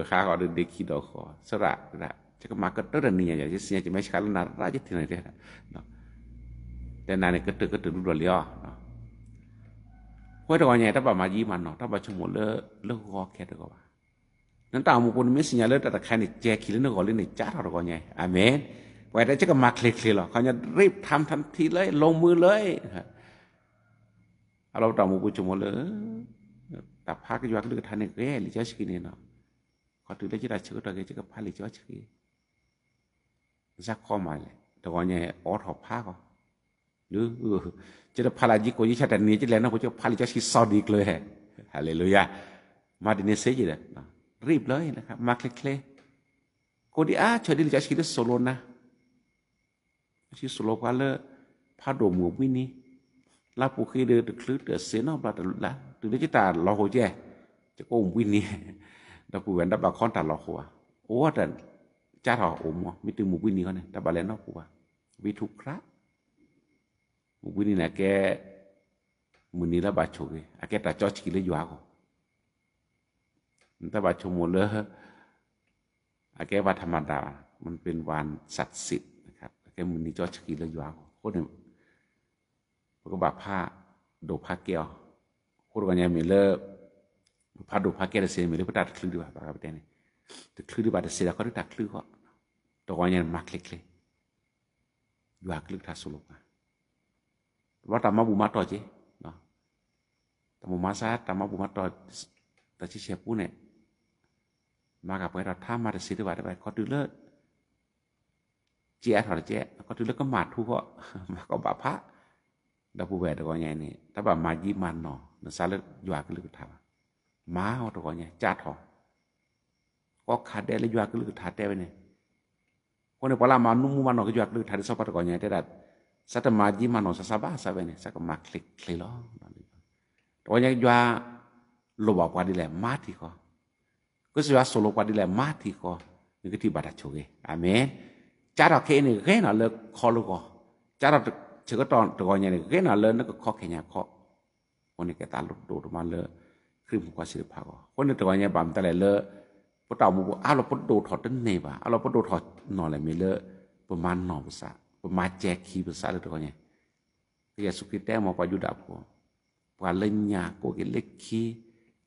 ဃါဃီဒီးဒ့ခံဒီးဃီ သရၣ် ယကမၤကတၢၢ်တနံၤညါ ယစံးညါ ယမဲဆှးလၢနၤရၣ် ယထံၣ်နၤတဲဒၣ် တဲနၤန့ၣ် ကတၢၢ်ကတၢၢ်လူလီၤလံအီၤ, ဃိတဂီၢ်ညါ တၢ်ဘၣ်မၤယံာ်မၤနီၢ် တၢ်ဘၣ်ဆိကမိၣ်လၢ လၢဂီၤခဲတဂီၢ်ဘၣ်. နတၢ်အိၣ်မူပူၤ နမ့ၢ်စံးညါလၢတၢ်တခါန့ၣ် ကဲခံလၢနဂီၢ်လၢန့ၣ် ကၢ်ထီၣ်တဂီၢ်ညါ, အၤမ့ၣ်. ပှၤတဲ ယကမၤချ့ချ့လီၤ ခီညီ รีบทำทันทีเลย ลงมือเลย အလီၢ်ပတၢ်အိၣ်မူပူၤဆိကမိၣ်လၢ တၢ်ဖးက့ၤယွၤကလုၢ်ကထါန့ၣ် ဂ့ၤလံာ်စီဆှံန့ၣ်နီၤ, ခီတုၤလၢယတၢ်ဆၢကတီၢ်က့ၤ ယကဖးလံာ်စီဆှံ စၢ်ခီမးလဲၣ် တဂီၢ်ညါ အိးထီၣ်ဖးကီး, ဒုး, ယတဖးလၢယကိးယဆၢတနံၤ ယလဲၤနီၢ်ပူၤ ယကဖးလံာ်စီဆှံစီၤဒံကျၢၤ, ဟါလ့လူယၤ, မၤဒ်န့ၣ်စ့ယဲဒီး, รีบเลยนะครับ မၤချ့ချ့, ကိးဒံးအါဆၢဒ်လံာ်စီဆှံလၢစီၤလိာ်နၤ စီၤလိာ်ပှၤလၢ ဖးဒိၣ်မုၢ်ဘှံးနံၤ, လါပူၤဃ့ဒီးတချုးတစ့နီတဘျီတလါ တုၤလၢယတၢ်လီၤဟိၣ်ကဲ, ယကအိၣ်မုၢ်ဘှံးနံၤ, ဒီပုၢ်ဝဲၢ်တဘၣ်ခီတၢ်လီၤဟိၣ်ဘၣ်, အိၣ်တၢ်, ကၢ်ထီၣ်အိၣ်မူ မ့ၢ်တုၤမုၢ်ဘှံးနံၤဃီန့ၣ် တဘၣ်လဲၤနီတပူၤဘၣ်, ဝံထူခရး, မုၢ်ဘှံးနံၤန့ၣ် အကဲ မုၢ်နံၤလၢဘၣ်ဆိၣ်ဂ့ၤ အကဲတၢ်စီဆှံလၢယွၤအဂီၢ်, နတဘၣ်ဆိကမိၣ်လၢ အကဲဝၤထၣ်မၤဒၣ်, မ့ၢ်ပ့ၤဝၤစၢ်စံး, အကဲမုၢ်နံၤစီဆှံလၢယွၤအဂီၢ်, အဃိန့ၣ် ပကဘၣ်ဖးဒိၣ်ဖးကဲအီၤ, အဃိတဂီၢ်ညါမ့ၢ်လၢ ပဖးဒိၣ်ဖးကဲတစ့န့ၣ် မ့ၢ်လၢပတၢ်တချုးဒံးဘၣ် ဘၣ်ပတဲန့ၣ်, တချုးဒံးဘၣ်တစ့ဒီး ခီဒုတၢ်ချုးဃီ, တဂီၢ်ညါန့ၣ် မၤချ့ချ့, ယွၤကလုၢ်ကထါစီၤလိာ်ပှၤ ဘၣ်တၢ်မၤဘူၣ်မၤတီၢ်က့ၤ, တၢ်မၤမၤစၢ် တၢ်မၤဘူၣ်မၤတီၢ်, တၢ်ဆံဆဲၣ်ပူန့ၣ်, မၤကပှဲၤထီၣ်ထါမၤတစ့တဘၣ်တဘၣ် ခီတုၤလၢ ကဲအါထီၣ်တကဲ ခီတုၤလၢကမၣ်ထူဃီ မၤကီးဘၣ်ဖး ဒီပုၢ်ဝဲၢ်တဂီၤညါအံၤန့ၣ် တၢ်ဘၣ်မၤယံာ်မၤနီၢ် နစးလၢယွၤကလုၢ်ကထါဘၣ်. မၤအီၤတဂီၤညါ ကးထီၣ် ကီခးဒဲလၢယွၤကလုၢ်ကထါတဲဝဲန့ၣ်. အဃိန့ၣ် ပှၤလၢအမၤမူမၤနီၢ်ကယွၤကလုၢ်ကထါဒ်စီၤပၤတဂီၤညါတဲဒၣ် စးတမၤယံာ်မၤနီၢ်စးစးဘၣ်စးဝဲန့ၣ် စးကမၤချ့ချ့လီၤ. တဂီၤညါယွၤလိၣ်ဘၣ်ပှၤဒ်လဲၣ် မၤထံကီၢ် ကစၢ်ယွၤစိာ်လိာ်ပှၤဒ်လဲၣ် မၤထံကီၢ် နကထံၣ်ဘၣ်တၢ်ဆိၣ်ဂ့ၤ အၤမ့ၣ်. ကးထီၣ်ခဲအံၤန့ၣ် ဂဲၤနီၣ်လၢခီလၢဂီၤ, ကးထီၣ်ဆၢကတီၢ်တဂီၤညါန့ၣ် ဂဲၤနီၣ်လၢနကခီခဲညါခီ, အဃိန့ၣ်ကဲသးဒိၣ်ဒိၣ်မးလၢ ခရံာ်မုၣ်ကီၢ်စ့ၢ်တဖၣ်အဂီၢ်. အဃိန့ၣ်တဂီၤညါဘၣ်မတၤလဲၣ်လၢ ပတၢ်အိၣ်မူပူၤအါဘျီပဒိၣ်ထီၣ်တန့ၢ်ဘၣ်, အါဘျီပဒိၣ်ထီၣ်နီၢ်လဲၣ်မ့ၢ်လၢ ပမၤနီၢ်ပသး, ပမၤစဲၤခံပသးလၢတဂီၤညါ ကစၢ်ယ့ၣ်ၡူးခရံာ်တဲမ့ၢ်ပှၤယူဒၤဖိ, ပှၤလၢညါကိးက့ၤလၢခံ,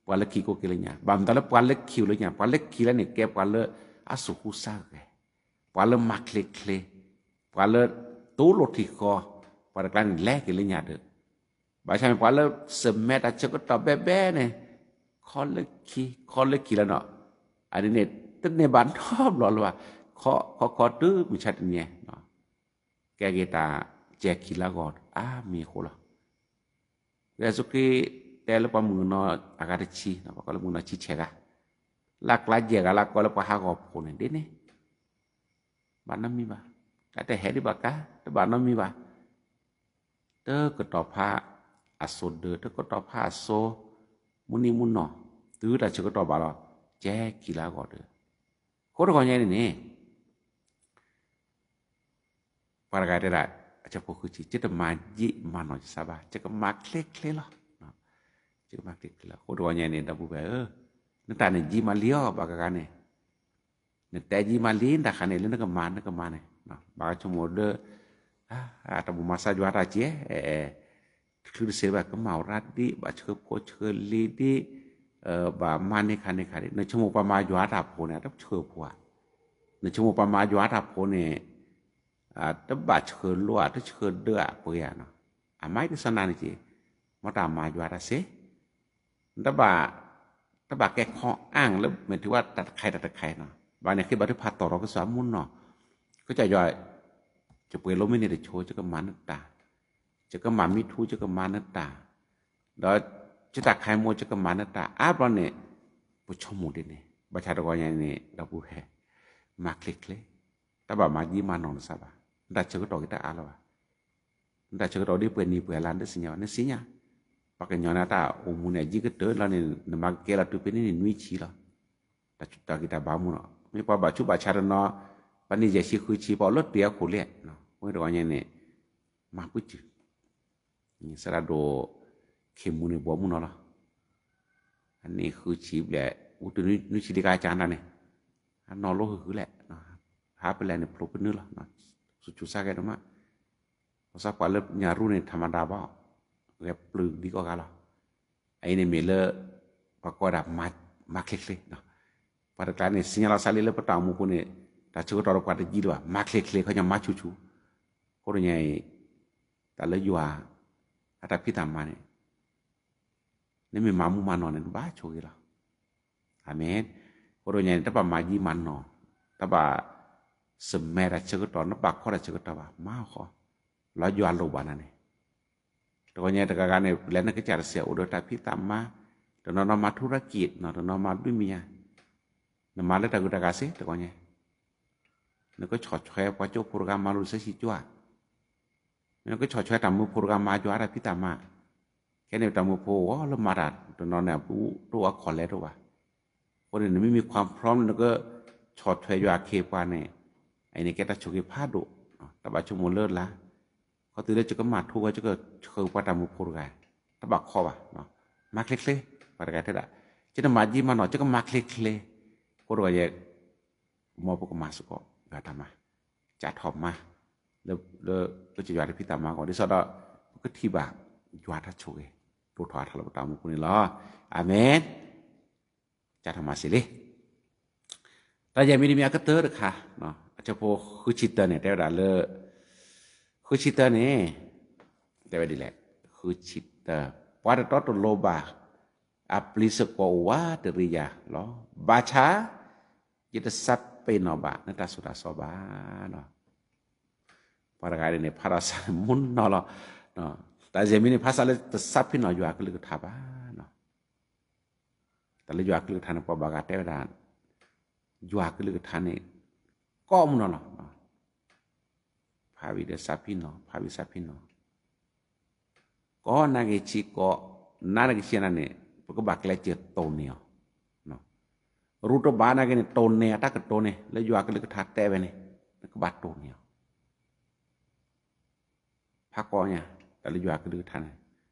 ပှၤလၢခံကိးက့ၤလၢညါ, ဘၣ်မတၤလၢပှၤလၢခံလၢညါ, ပှၤလၢခံလၢန့ၣ် ကဲပှၤလၢအစိာ်ဃူစၢ်ဂဲၤ, ပှၤလၢမၤချ့ချ့, ပှၤလၢတိလိာ်ထံဃီ, ပှၤတကျါန့ၣ်လဲၤက့ၤလၢညါဒီး, ဘၣ်ဆၣ်န့ၣ်ပှၤလၢစမဲတၢ်ဆၢကတီၢ်ဘဲဘဲန့ၣ်, ခီလၢခံ, ခီလၢခံလၢနီၤ, အန့ၣ်န့ၣ် တန့ၢ်ဘၣ်နီတဘျီလၢၤဘၣ်, ခီခီခီတုၤမုၢ်ဆါတနံၤ ကဲက့ၤတၢ်စဲၤခံလၢအဂီၢ်အါမံၤအဃိလီၤ. ကစၢ်ယ့ၣ်ၡူးခရံာ်တဲလၢပှၤမုၣ်ကနီၤအဂၤတဆံ, ပှၤကိးလၢမုၣ်ကနီၤဆံဆဲးဂၤ, လၢအကျါယဲၢ်ဂၤလၢအကိးလၢပှၤဟးဂီၤဖိန့ၣ်ဒ်န့ၣ်, ဘၣ်နီတမံၤဘၣ်, တၢ်တဟဲဒံးဘၣ်ကါ, တဘၣ်နီတမံၤဘၣ်, တကတီၤဖးအစိဒၢး, တကတီၤဖးအစိ, မုၢ်နံၤမုၢ်နီၢ်, တုၤတၢ်ဆၢကတီၢ်ဘၣ်လီၤ, စဲၤခံလၢအဂီၢ်ဒီး, အဃိတဂီၤညါန့ၣ်န့ၣ် ပှၤတဂၤတဲဒၣ်, အဆၢဖိဃုဆံ, ယတမၤယံာ်မၤနီၢ်ယသးဘၣ်, ယကမၤချ့ချ့လီၤ. ယကမၤချ့ချ့လီၤ. အဃိတဂီၤညါန့ၣ် ဒီပုၢ်ဝဲၢ်ဧၢ, နတၢ်န့ၣ်ယံာ်မးလံအီၤ ဘၣ်ကဂၤန့ၣ်, နတဲယံာ်မးလံနတၢ်ခါန့ၣ် လၢနကမၤနကမၤန့ၣ်, ဘၣ်ကဆိကမိၣ်ဒီး, တၢ်ဘိၣ်မၤစၢ်ယွၤတၢ်ကဲ, တချုးတစဲးဘၣ် ကမၤအီၣ်ရၣ်ဒံး ဘၣ်ဆှၢဖိဆှၢလံၤဒံး, ဘၣ်မၤန့ၢ်ခါန့ၢ်ခါဒံး နဆိကမိၣ်ပှၤမၤယွၤတၢ်ဖိန့ၣ် တဆှၢဖိဧါ, နဆိကမိၣ်ပှၤမၤယွၤတၢ်ဖိန့ၣ် တဘၣ်ဆှၢလိဧါ တဆှၢဒၢဧါပှ့ၤဧါနီၤ, အမၤဒ်သိးနၤန့ၣ်က့, မ်တၢ်မၤယွၤတၢ်စ့, တဘၣ်, တဘၣ်ကဲခီအါလၢမ့ၢ်ထံၣ်ဝဲတၢ်တခါတၢ်တခါနီၤ, ဘၣ်န့ၣ်ဃ့ဘၣ်ထုကဖၣ်တီၢ်ထီၣ်ကစၢ်မူနီၤ, ကစၢ်ယွၤ, ယပှ့ၤလိမ့ၢ်န့ၣ်တဆိ ယကမၤနတၢ်, ယကမၤမံထူ ယကမၤနတၢ်, ဒီးယတၢ်ခါအံၤမိၢ် ယကမၤနတၢ်အါဘျီန့ၣ်, ပဆိကမိၣ်ဒ်န့ၣ် ဘၣ်ဆၣ်တဂီၤညါန့ၣ် ဒီပုၢ်ဝဲၢ်, မၤချ့ချ့, တၢ်ဘၣ်မၤယံာ်မၤနီၢ်နသးဘၣ်, နတၢ်ဆၢကတီၢ်က့ၤတၢ်အါလီၤဘၣ်, နတၢ်ဆၢကတီၢ်ဒ်ပှဲၤနံၤပှဲၤလါ နတသ့ၣ်ညါဘၣ် နသ့ၣ်ညါ, ပှၤကညီန့ၣ်တၢ်အိၣ်မူန့ၣ် ယံာ်ကတၢၢ်လီၤန့ၣ် နမၤကကဲလီၤတုၤဖဲန့ၣ်န့ၣ် နွံဆံလီၤ, တၢ်ဆူးတၢ်က့ၤတၢ်ဘၣ်မူနီၤ, မ့ၢ်ပှၤဘၣ်ဆူးဘၣ်ဆါတနီၤ, ပှၤန့ၣ်ယဲၢ်ဆံဃုဆံ ပှၤအိၣ်လၢတ့ၢ်အခိၣ်လံ, အဃိတဂီၤညါန့ၣ်, မၤပူၤစူၤ စရၣ်ဒိၣ်, ခ့ၢ်မူန့ၣ်ဘီမုၢ်နီၤလီၤ, အနံၣ်ဃုဆံဘျဲၣ်, အူတနွံဆံဒံးကါကၢ်နၤန့ၣ်, အနီၢ်လိဟၢဃုာ်လဲၣ်, ဟးပလဲၣ်န့ၣ်ဖျိပနုာ်လီၤ, ဆူၣ်ဆူၣ်စါကဲဒိၣ်မး, ပှၤစၢ်ပှၤလၢညၣ်ရူန့ၣ် ထးမၤဒါဘၣ်, ဂဲၤပျုၢ်ဒံးကီၢ်ဂၤလီၤ, အအံၤန့ၣ်မ့ၢ်လၢ, ပှၤကိးဝဲဒၣ်, မၤချ့ချ့, ပှၤတကျါန့ၣ် သ့ၣ်ညါလီၤစၢ်လံလၢပတၢ်အိၣ်မူပူၤန့ၣ်, တၢ်ဆၢကတီၢ်ဒီးပှၤတယံာ်လၢၤဘၣ် မၤချ့ချ့ ခီညါမၤဆူၣ်ဆူၣ်, အဃိတဂီၤညါအံၤ, တၢ်လၢယွၤ, အတၢ်ဖံးတၢ်မၤန့ၣ်, နမ့ၢ်မၤမူမၤနီၢ်န့ၣ် နဘၣ်ဆိၣ်ဂ့ၤလီၤ, အၤမ့ၣ်, အဃိတဂီၤညါန့ၣ် တဘၣ်မၤယံာ်မၤနီၢ်, တဘၣ်, စမဲတၢ်ဆၢကတီၢ် နဘၣ်ခီတၢ်ဆၢကတီၢ်ဘၣ် မၤအီၤဃီ, လီၤယွၤလိၣ်ဘၣ်နၤန့ၣ် တဂီၤညါတဂၤဂၤန့ၣ် ပလဲၤနကစၢ်တစဲးအိၣ်ဒီးတၢ်ဖံးတၢ်မၤ, တနီၤနီၤမၤထူရက့ၣ်နီၤ တနီၤမၤဘျုးမံၤညါ, နမၤလၢတၢ်ဂုၤတၢ်ဂၤစ့ၢ်တဂီၤညါ, နကဆီၣ်ထွဲပှၤကၠိဖိတဂၤမၤလိာ်စဲဆံကွၢ်, နကဆီၣ်ထွဲတၢ်မုၢ်ဖိတဂၤမၤယွၤတၢ်ဖံးတၢ်မၤ, ခဲန့ၣ်တၢ်မုၢ်ဖိဂီၢ်လၢမၤတၢ်တနီၤန့ၣ် အဘူးတအိၣ်အခီၣ်လဲတအိၣ်ဘၣ်, အဃိန့ၣ် နမ့မ့ၢ်ခွါဖျီ နက, ဆီၣ်ထွဲယွၤအခ့အပှၤန့ၣ်, အအံၤန့ၣ်ကဲတၢ်ဆိၣ်ဂ့ၤဖးဒိၣ်, တၢ်ဘၣ်ဆိကမိၣ်လၢလၢ် ခီတုၤလၢယကမၤထူဝဲ ယကဆှၢပှၤတၢ်မုၢ်ဖိတဂၤ, တဘၣ်ခီဘၣ်, မၤချ့ချ့, ပှၤတဂၤတဲဒၣ်, ယတမၤယံာ်မၤနီၢ် ယကမၤချ့ချ့, အဃိတဂီၤယဲ, မ်ပကမၤစ့ၢ်ကီး, ယွၤတၢ်မၤ, ကးထီၣ်မၤ, လၢ, လၢကစၢ်ယွၤတၢ်ဖံးတၢ်မၤအဂီၢ် ဒ်သိးဒီး, ပကထံၣ်ဘၣ်, ယွၤတၢ်ဆိၣ်ဂ့ၤ, ဒိၣ်ထီၣ်အါထီၣ်လၢပတၢ်အိၣ်မူပူၤန့ၣ်လီၤ, အၤမ့ၣ် ကးထီၣ်မၤစ့ၢ်လံ, တၢ်ယဲၢ်မံၤတမံၤအကတၢၢ်တခါ, အဆၢဖိဃုဆံတၢန့ၣ် တဲဝဲဒၣ်လၢ, ဃုဆံတၢန့ၣ်, တဲဝဲဒ်လဲၣ်, ဃုဆံတၢ, ပှၤတတီတလိၤဘၣ်, အပျံၤစ့ၢ်ကီးအိၣ်ဝးတရံးယၤလီၤ, ဘၣ်ဆၣ်, ယတသးပ့ၤနီၣ်ဘၣ် နတၢ်ဆိၣ်တၢ်ဆီဘၣ်နီၤ. ပှၤတဂၤန့ၣ်န့ၣ် ဖးတၢ်ဆါန့ၣ်မူနီၤလီၤ. တၢ်ယဲၢ်မံၤန့ၣ် ဖးဆါလၢတသးပ့ၤနီၣ်ယွၤကလုၢ်ကထါဘၣ်နီၤ. တၢ်လၢယွၤကလုၢ်ကထါန့ၣ် ပှၤဘၣ်ဂၤတဲဝဲဒၣ် ယွၤကလုၢ်ကထါန့ၣ် ကိးမူနီၤလီၤ. ဖးဝံၤဒီးသးပ့ၤနီၣ်, ဖးဝံၤသးပ့ၤနီၣ်, ကိးနၢ်က့ၤဆံးကိး, နၢ်က့ၤဆံးနၤန့ၣ် ပကဘၣ်ကျဲးစၢးတိၢ်န့ၢ်အီၤ. ရူၢ်တဘးနၢ်က့ၤန့ၣ် တိၢ်န့ၢ်အတၢ်ကတိၤန့ၣ် လၢယွၤကလုၢ်ကထါတဲဝဲန့ၣ် နကဘၣ်တိၢ်န့ၢ်အီၤ. ဖးကိးညါ တၢ်လၢယွၤကလုၢ်ကထါန့ၣ်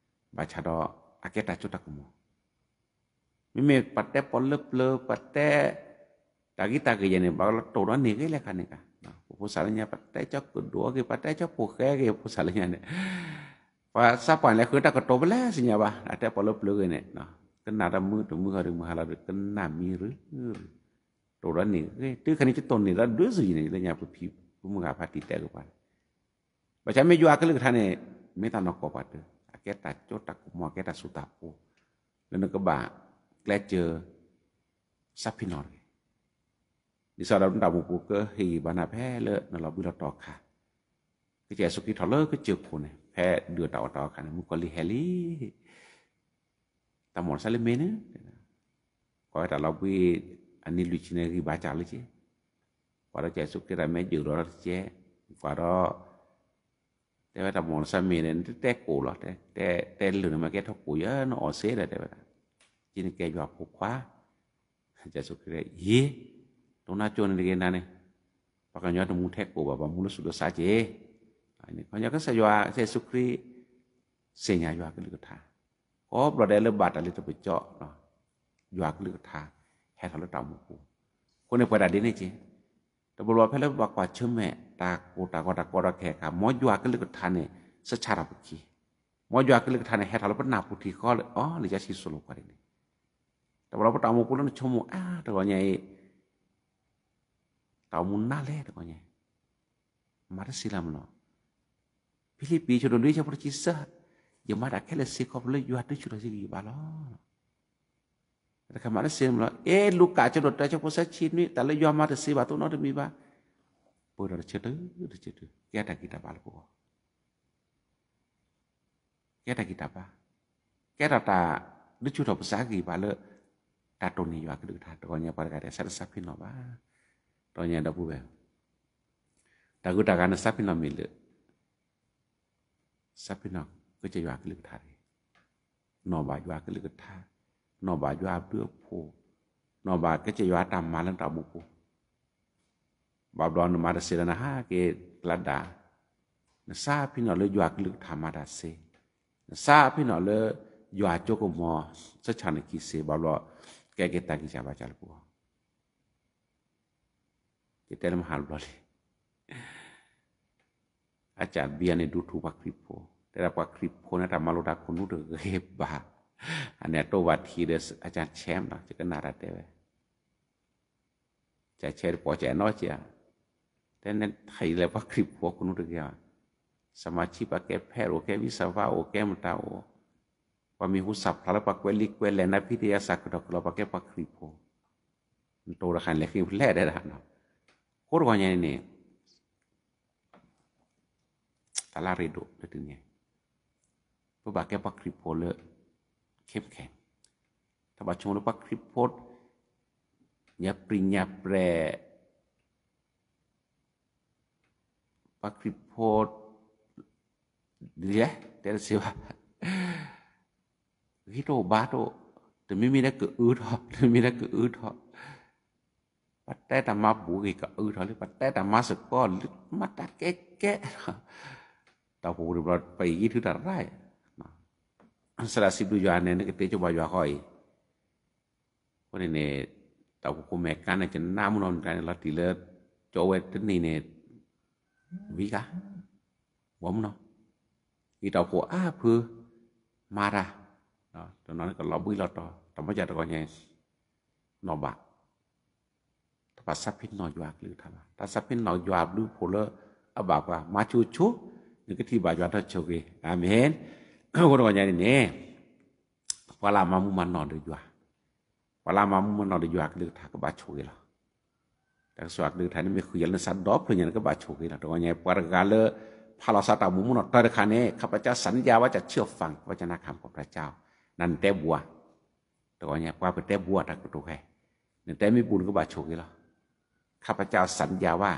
ဘၣ်ဆၣ်ဒီး အကဲတၢ်စိတၢ်ကမီၤ မ့မ့ၢ်ပှၤတဲပီၣ်လၢပျၢၤ ပှၤတဲ တၢ်ဂ့ၤတၢ်ဂ့ၤယဲၢ်န့ၣ် ဘၣ်လီၤတိၢ်ဒီးန့ၢ်ဂ့ၤလဲၣ်ခါန့ၣ်ကါ, ပဖိသၣ်လၢညါ ပှၤတဲကၠီကဒိၣ်အဂ့ၢ် ပှၤတဲကၠီပိာ်ဃဲအဂ့ၢ် ဖိသၣ်လၢညါန့ၣ် ပှၤသးပှၢ်လဲၤဃုတၢ်ကတိၤပလဲၣ်သ့ၣ်ညါဘၣ် အတဲပီၣ်လၢပျၢၤဂ့ၤန့ၣ် ကနၣ်တမုာ်တမုာ်ဟီဒုးမုာ်ဟါလီၤဒီး ကနၣ်မံရုၢ်ရုၢ် တိၢ်ဒီးန့ၢ်ဂ့ၤ တုၤခါန့ၣ် ယတိၢ်န့ၢ်ဒီးဒုးစူၢ်ယံၤန့ၣ် လၢညါပဖံပမုၢ်ဂၤဖးတံၢ်တဲကပၤ ဘၣ်ဆၣ်မ့ၢ်ယွၤကလုၢ်ကထါန့ၣ် မ့ၢ်တၢ်နီၢ်ကီၢ်ပှၤတၢၢ် အကဲတၢ်စိတၢ်ကမီၤ အကဲတၢ်စိတၢ်ကမီၤ လၢနကဘၣ်ကျဲးစၢး သးပ့ၤနီၣ်တဂ့ၤ. ဒ်သိးဒီးနတၢ်အိၣ်မူပူၤကဟ့ၣ်ဂံၢ်ဘါနၤဖဲလၢနလီၤဘှံးလီၤတီၤအခါ, ကစၢ်ယ့ၣ်ၡူးခရံာ်ထီၣ်လၢကစၢၢ်ခိၣ်န့ၣ် ဖဲဒုးတၢ်အီၣ်တၢ်အီအခါန့ၣ် မုၣ်ကီၤလံၢ်ဟဲလံ တၢ်မီၢ်နသးလၢမ့ၢ်န့ၣ် ကွၢ်ဝဲတၢ်လီၤဘှံး အနံၤလွံၢ်ဆံန့ၣ် ဂံၢ်ဘါစၢ်လၢက့ ကွၢ်ဒီးကစၢ်ယ့ၣ်ၡူးခရံာ်တၢ်မဲာ်ယုာ်ဒီးတကဲ, ကွၢ်ဒီး တဲဝဲတၢ်မီၢ်နသးမ့ၢ်န့ၣ် နတတဲကိၣ်လီၤ, တဲလၢာ်န့ၣ် မ့ၢ်ကဲထီၣ်ကိၣ်ယဲ နအီၣ်စ့ဒီးတဲဝဲဒၣ်, ကနကဲယွၤဖိခွါ, ကစၢ်ယ့ၣ်ၡူးခရံာ် ယ့, တိၢ်နါကၠိန့ၣ်တဂ့ၤနၤန့ၣ်, ပှၤကညီတမူထဲကိၣ်ဘၣ် ပှၤမူလၢသူၣ်လၢသးက့ၤ, ခီညီကစၢ်ယွၤ ကစၢ်ယ့ၣ်ၡူးခရံာ် သ့ၣ်ညါယွၤကလုၢ်ကထါ, ကိးဘျီဒဲးလၢဘၣ်တၢ်လၢတပကၠီ, ယွၤကလုၢ်ကထါ ဟဲထီၣ်လၢတၢ်အိၣ်မူပူၤ, အဃိန့ၣ်ပှဲၤတၢ်ဒ်န့ၣ်က့ တဘျီဘျီဖဲလၢပဘၣ်ကွၢ်ဆၢၣ်မဲာ် တၢ်ကိၢ်တၢ်ဂီၤတၢ်ကီတၢ်ခဲအခါ မ်ယွၤကလုၢ်ကထါန့ၣ် ဆၢဆၣ်ထီၣ်ပခံ, မ်ယွၤကလုၢ်ကထါန့ၣ် ဟဲထီၣ်လၢပနၢ်ပူၤထံဃီလၢ အီၤလံာ်စီဆှံသိၣ်လိပှၤဒ်န့ၣ်, တဘျီဘျီပတၢ်အိၣ်မူပူၤလၢနဆိကမိၣ် အါ တဂီၤညါအံၤ တၢ်အိၣ်မူနးလဲၣ်တဂီၤညါအံၤ, မၤတသ့လၢၤမနီၤ, ဖံလံးပံၤ အဆၢဒိၣ်လွံၢ် အဆၢဖိတဆံသၢ, ယမၤတၢ်ခဲလၢာ်စ့ၢ်ကီး ပှၤလၢယွၤဒုးဆူၣ်ထီၣ်ယဂံၢ်ယဘါလီၤ. တခါမၤတသ့မနီၤ, အဲ လူၤကၣ် အဆၢဒိၣ်တၢ အဆၢဖိသၢဆံနွံ တၢ်လၢယွၤမၤတသ့ဘၣ် သိၣ်နီတမံၤဘၣ်, ပှဲၤဒီးတဆၢတုၤတဆၢတုၤ ကဲတၢ်ဂံၢ်တၢ်ဘါလၢပဂီၢ် ကဲတၢ်ဂံၢ်တၢ်ဘါ, ကဲထီၣ်တၢ်ဒုးဆူၣ်ထီၣ်ပသးဂံၢ်ဘါလၢ တၢ်တိၢ်န့ၢ်ယွၤကလုၢ်ကထါ တဂီၤညါပှၤတဂၤဒီး သးတသးပ့ၤနီၣ်ဘၣ်, တဂီၤညါဒီပုၢ်ဝဲၢ်, တၢ်ဂုၤတၢ်ဂၤနသးပ့ၤနီၣ်မ့ၢ်လၢ သးပ့ၤနီၣ် ကစၢ်ယွၤကလုၢ်ကထါတဂ့ၤ, နီၣ်ဘၣ်ယွၤကလုၢ်ကထါ, နီၣ်ဘၣ်ယွၤအဘျုးအဖှိၣ်, နီၣ်ဘၣ်ကစၢ်ယွၤတၢ်မၤလၢနတၢ်အိၣ်မူပူၤ ဘၣ်ဘျီနမၤတသ့ဒီးနဟးက့ၤကျါဒါ, နသးပ့ၤနီၣ်လၢယွၤကလုၢ်ကထါမၤတၢ်သ့, နသးပ့ၤနီၣ်လၢ ယွၤအစိကမီၤ ဆၢဆၣ်နခံသ့ ဘၣ်ဘျီ ကဲက့ၤတၢ်ဂံၢ်စၢ်ဘါစၢ်လၢပဂီၢ်, ယတဲလၢမဟါတဘျီလံ အကၢ်ဘံယၤန့ၣ် ဒူထူပှၤခရံာ်ဖိ, တဲဒၣ်ပှၤခရံာ်ဖိန့ၣ် တၢ်မၤလိတၢ်ခိၣ်နူာ်တဂ့ၤဘၣ်, အန့ၣ်အတိၢ်ဘၣ်ထံးဒီး အကၢ်ဆဲမနီၤ ယကနၣ်တၢ်တဲဝဲ, ကၢ်ဆဲတပီၢ်ကၢ်နီၢ်ကၢ်, တဲန့ၣ်ထံးလဲၣ်ပှၤခရံာ်ဖိခိၣ်နူာ်တဂ့ၤ, စမၤဆံပှၤကဲဖဲအိၣ် ကဲဝံသးစူၤအိၣ် ကဲမတၤအိၣ်, ပှၤမံၤဟူသၣ်ဖျါလၢပှၤကွဲးလံာ်ကွဲးလဲၢ်နၢ်ဖံးတယၤသးကတီၢ်ကလီၤ ပှၤကဲပှၤခရံာ်ဖိ, နတိၢ်တခါန့ၣ်လဲၤဃ့ဖျဲၣ်တဲဒၣ်, ဃိတဂီၤညါန့ၣ်န့ၣ် တၢ်လၢအရ့ဒိၣ်လၢတနံၤအံၤ, ပဘၣ်ကဲပှၤခရံာ်ဖိလၢ ခဲခဲ, တဘၣ်ဆိကမိၣ်လၢပှၤခရံာ်ဖိ ညါပြံညါပြဲၤ ပှၤခရံာ်ဖိ ဒ်လဲၣ် တဲတသ့ဘၣ်, ဂ့ၤတအိၣ်ဘၣ်တအိၣ်, တမံၤမံၤလၢကအုထီၣ် တမံၤမံၤလၢကအုထီၣ်, ပှၤတဲတၢ်မၤဘူၣ်ဂ့ၤကအုထီၣ်လံ ပှၤတဲတၢ်မၤစ့ၢ်ကီးလၢမၤတၢ်ကဲကဲ, တၢ်အိၣ်ဖှိၣ်ပူၤတဘျီ ပအံၤဂံၢ်ထုတၢ်ရၢ်, စရၣ်စံးဘျုးယွၤန့ၣ် နကတဲကၠိဘၣ်ယွၤဃီအံၤ အဃိန့ၣ်န့ၣ် တၢ်အိၣ်ဖှိၣ်ခိၣ်မဲာ်ကါန့ၣ် ကနၣ်မုၢ်နီၢ်မုၢ်ကါန့ၣ် လီၤတံၢ်လၢ ကၠိဝဲတနံၤန့ၣ် ဝံၤဂၤ ဝီမုၢ်နီၢ် ဂံၢ်တၢ်အိၣ်ဖှိၣ်အါဖု မၤတၢ် တနီၤန့ၣ်ကလီၤဘှံးလီၤတီၤ တၢ်မၤစၢၤတဂီၤညါ နီၢ်ဘၣ် တဘၣ်သးပ့ၤနီၣ်ယွၤအကလုၢ်ကထါဘၣ် တၢ်သးပ့ၤနီၣ်ယွၤအဘျုးအဖှိၣ်လၢ အဘၣ်ပှၤ မၤဆိဆိ နကထံၣ်ဘၣ်ယွၤဒီးဆိၣ်ဂ့ၤ အၤမ့ၣ် အဃိတဂီၤညါန့ၣ်န့ၣ် ပှၤလၢအမၤမူမၤနီၣ်ဒီးယွၤ ပှၤလၢအမၤမူမၤနီၣ်ဒီးယွၤအကလုၢ်ကထါကဘၣ်ဆိၣ်ဂ့ၤလီၤ. တၢ်ကစီၣ်အကလုၢ်ကထါန့ၣ်မ့ၢ်ဃုာ်ယၤလၢနသးဒီဖျၢၣ်ညါန့ၣ် ကဘၣ်ဆိၣ်ဂ့ၤလီၤ. တဂီၤညါ ပှၤတဂၤလၢ ဖးလီၤသးတၢ်အိၣ်မူမုၢ်နီၢ်တၢၢ်တခါန့ၣ် ข้าพเจ้าสัญญาว่าจะเชื่อฟังพระวจนะคำของพระเจ้า နၤနတဲဘူးဧါ. တဂီၤညါ ပှၤပတဲဘူးဧါ တၢ်ကတိၤခဲ နတဲမ့ၢ်ဘူးန့ၣ် ကဘၣ်ဆိၣ်ဂ့ၤလီၤ. ข้าพเจ้าสัญญาว่า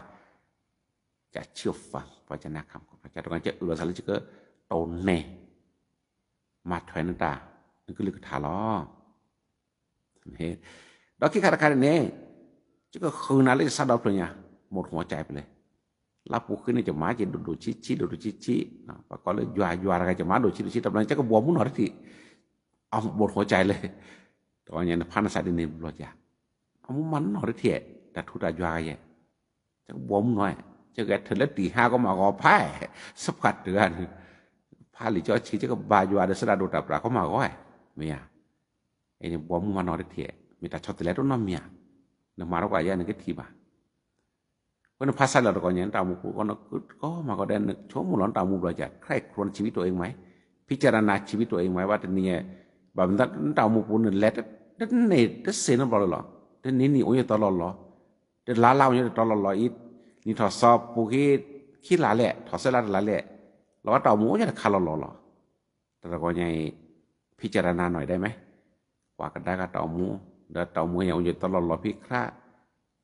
จะเชื่อฟังพระวจนะคำของพระเจ้า တဂီၤညါ ကအၢၣ်လီၤသးလၢယကတိၢ်န့ၢ် မၤထွဲနတၢ် နကလုၢ်ကထါလီၤ. ဒီးခံခါတခါန့ၣ်န့ၣ် ယကဃုနၤလၢယသးဒီဖျၢၣ်ညါ မုၢ်ထီၣ်ကၠဲးပလဲၣ် လၢပူၤဃ့န့ၣ် ယမၤက့ၤဒိၣ်ဒိၣ်ဆံးဆံး ဒိၣ်ဒိၣ်ဆံးဆံး, ပှၤကိးလၢယွၤယွၤတဂၤ ယမၤဒိၣ်ဆံးဒိၣ်ဆံး တဘျီန့ၣ် ယကဘှီမုၢ်နီၢ်တထံၣ်, အမုၢ်ထီၣ်ကၠဲးလဲၣ်, တဂီၤညါနဖးနသးဒ်န့ၣ်ဘျီယၤ, အမုၢ်မၤနီၢ်တထံၣ် တၢ်ထူးတၢ်ယွၤဂၤယဲၢ်, ယကဘှီမုၢ်နီၢ်, ယကထုးလၢတံၢ်ဟါကီးမၤဂီၤဖး, စပှၢ်တၢၢ်ဧါန့ၣ်, ဖးလံာ်စီဆှံ ယကဘါယွၤဒီး စဒၣ်ဒိၣ်တၢ်ပြးကီးမၤဂီၤ, မ့ၢ်ဧါ. အန့ၣ်ဘှီမုၢ်မၤနီၢ်တထံၣ်, မ့ၢ်တၢ်ဆီတလဲတအိၣ်နီတမံၤဧါ, နမၤထီၣ်ကွၢ်ယဲၢ်နကထံၣ်ဘၣ်. အဃိန့ၣ်ဖးဆါလီၤတဂီၤညါ နတၢ်အိၣ်မူပူၤ ကီမၤကီးဒဲး နဆိကမိၣ်လီၤနတၢ်အိၣ်မူဘျီကၢ် ใคร่ครวญชีวิตตัวเองไหม, พิจารณาชีวิตตัวเองไหม ဘၣ်တနံၤညါ, ဘၣ်မနုၤနတၢ်အိၣ်မူပူၤ နလဲၤတန့ၢ်တစ့ၢ်နီတဘျီလၢၤလီၤ, တနံၤနံၤအိၣ်ယတီလီၤလီၤ, တလါလါအိၣ်ယတီလီၤလီၤအံၤ, နံၣ်ထီၣ်သီပူၤခံ, ခံလါလဲၣ် ထီၣ်သၢလါတလါလဲၣ်, လီၤဘၣ်တၢ်အိၣ်မူအိၣ်ယတခါလီၤလီၤလီၤ. တဂီၤညါအံၤ, ဖံးစရနၤနီၢ်အံၤဒၣ်မ့ၢ်, ကွၢ်ကဒါက့ၤတၢ်အိၣ်မူ, ဒီးတၢ်အိၣ်မူအံၤ အိၣ်ယတီလီၤလီၤဖံးခရၣ်,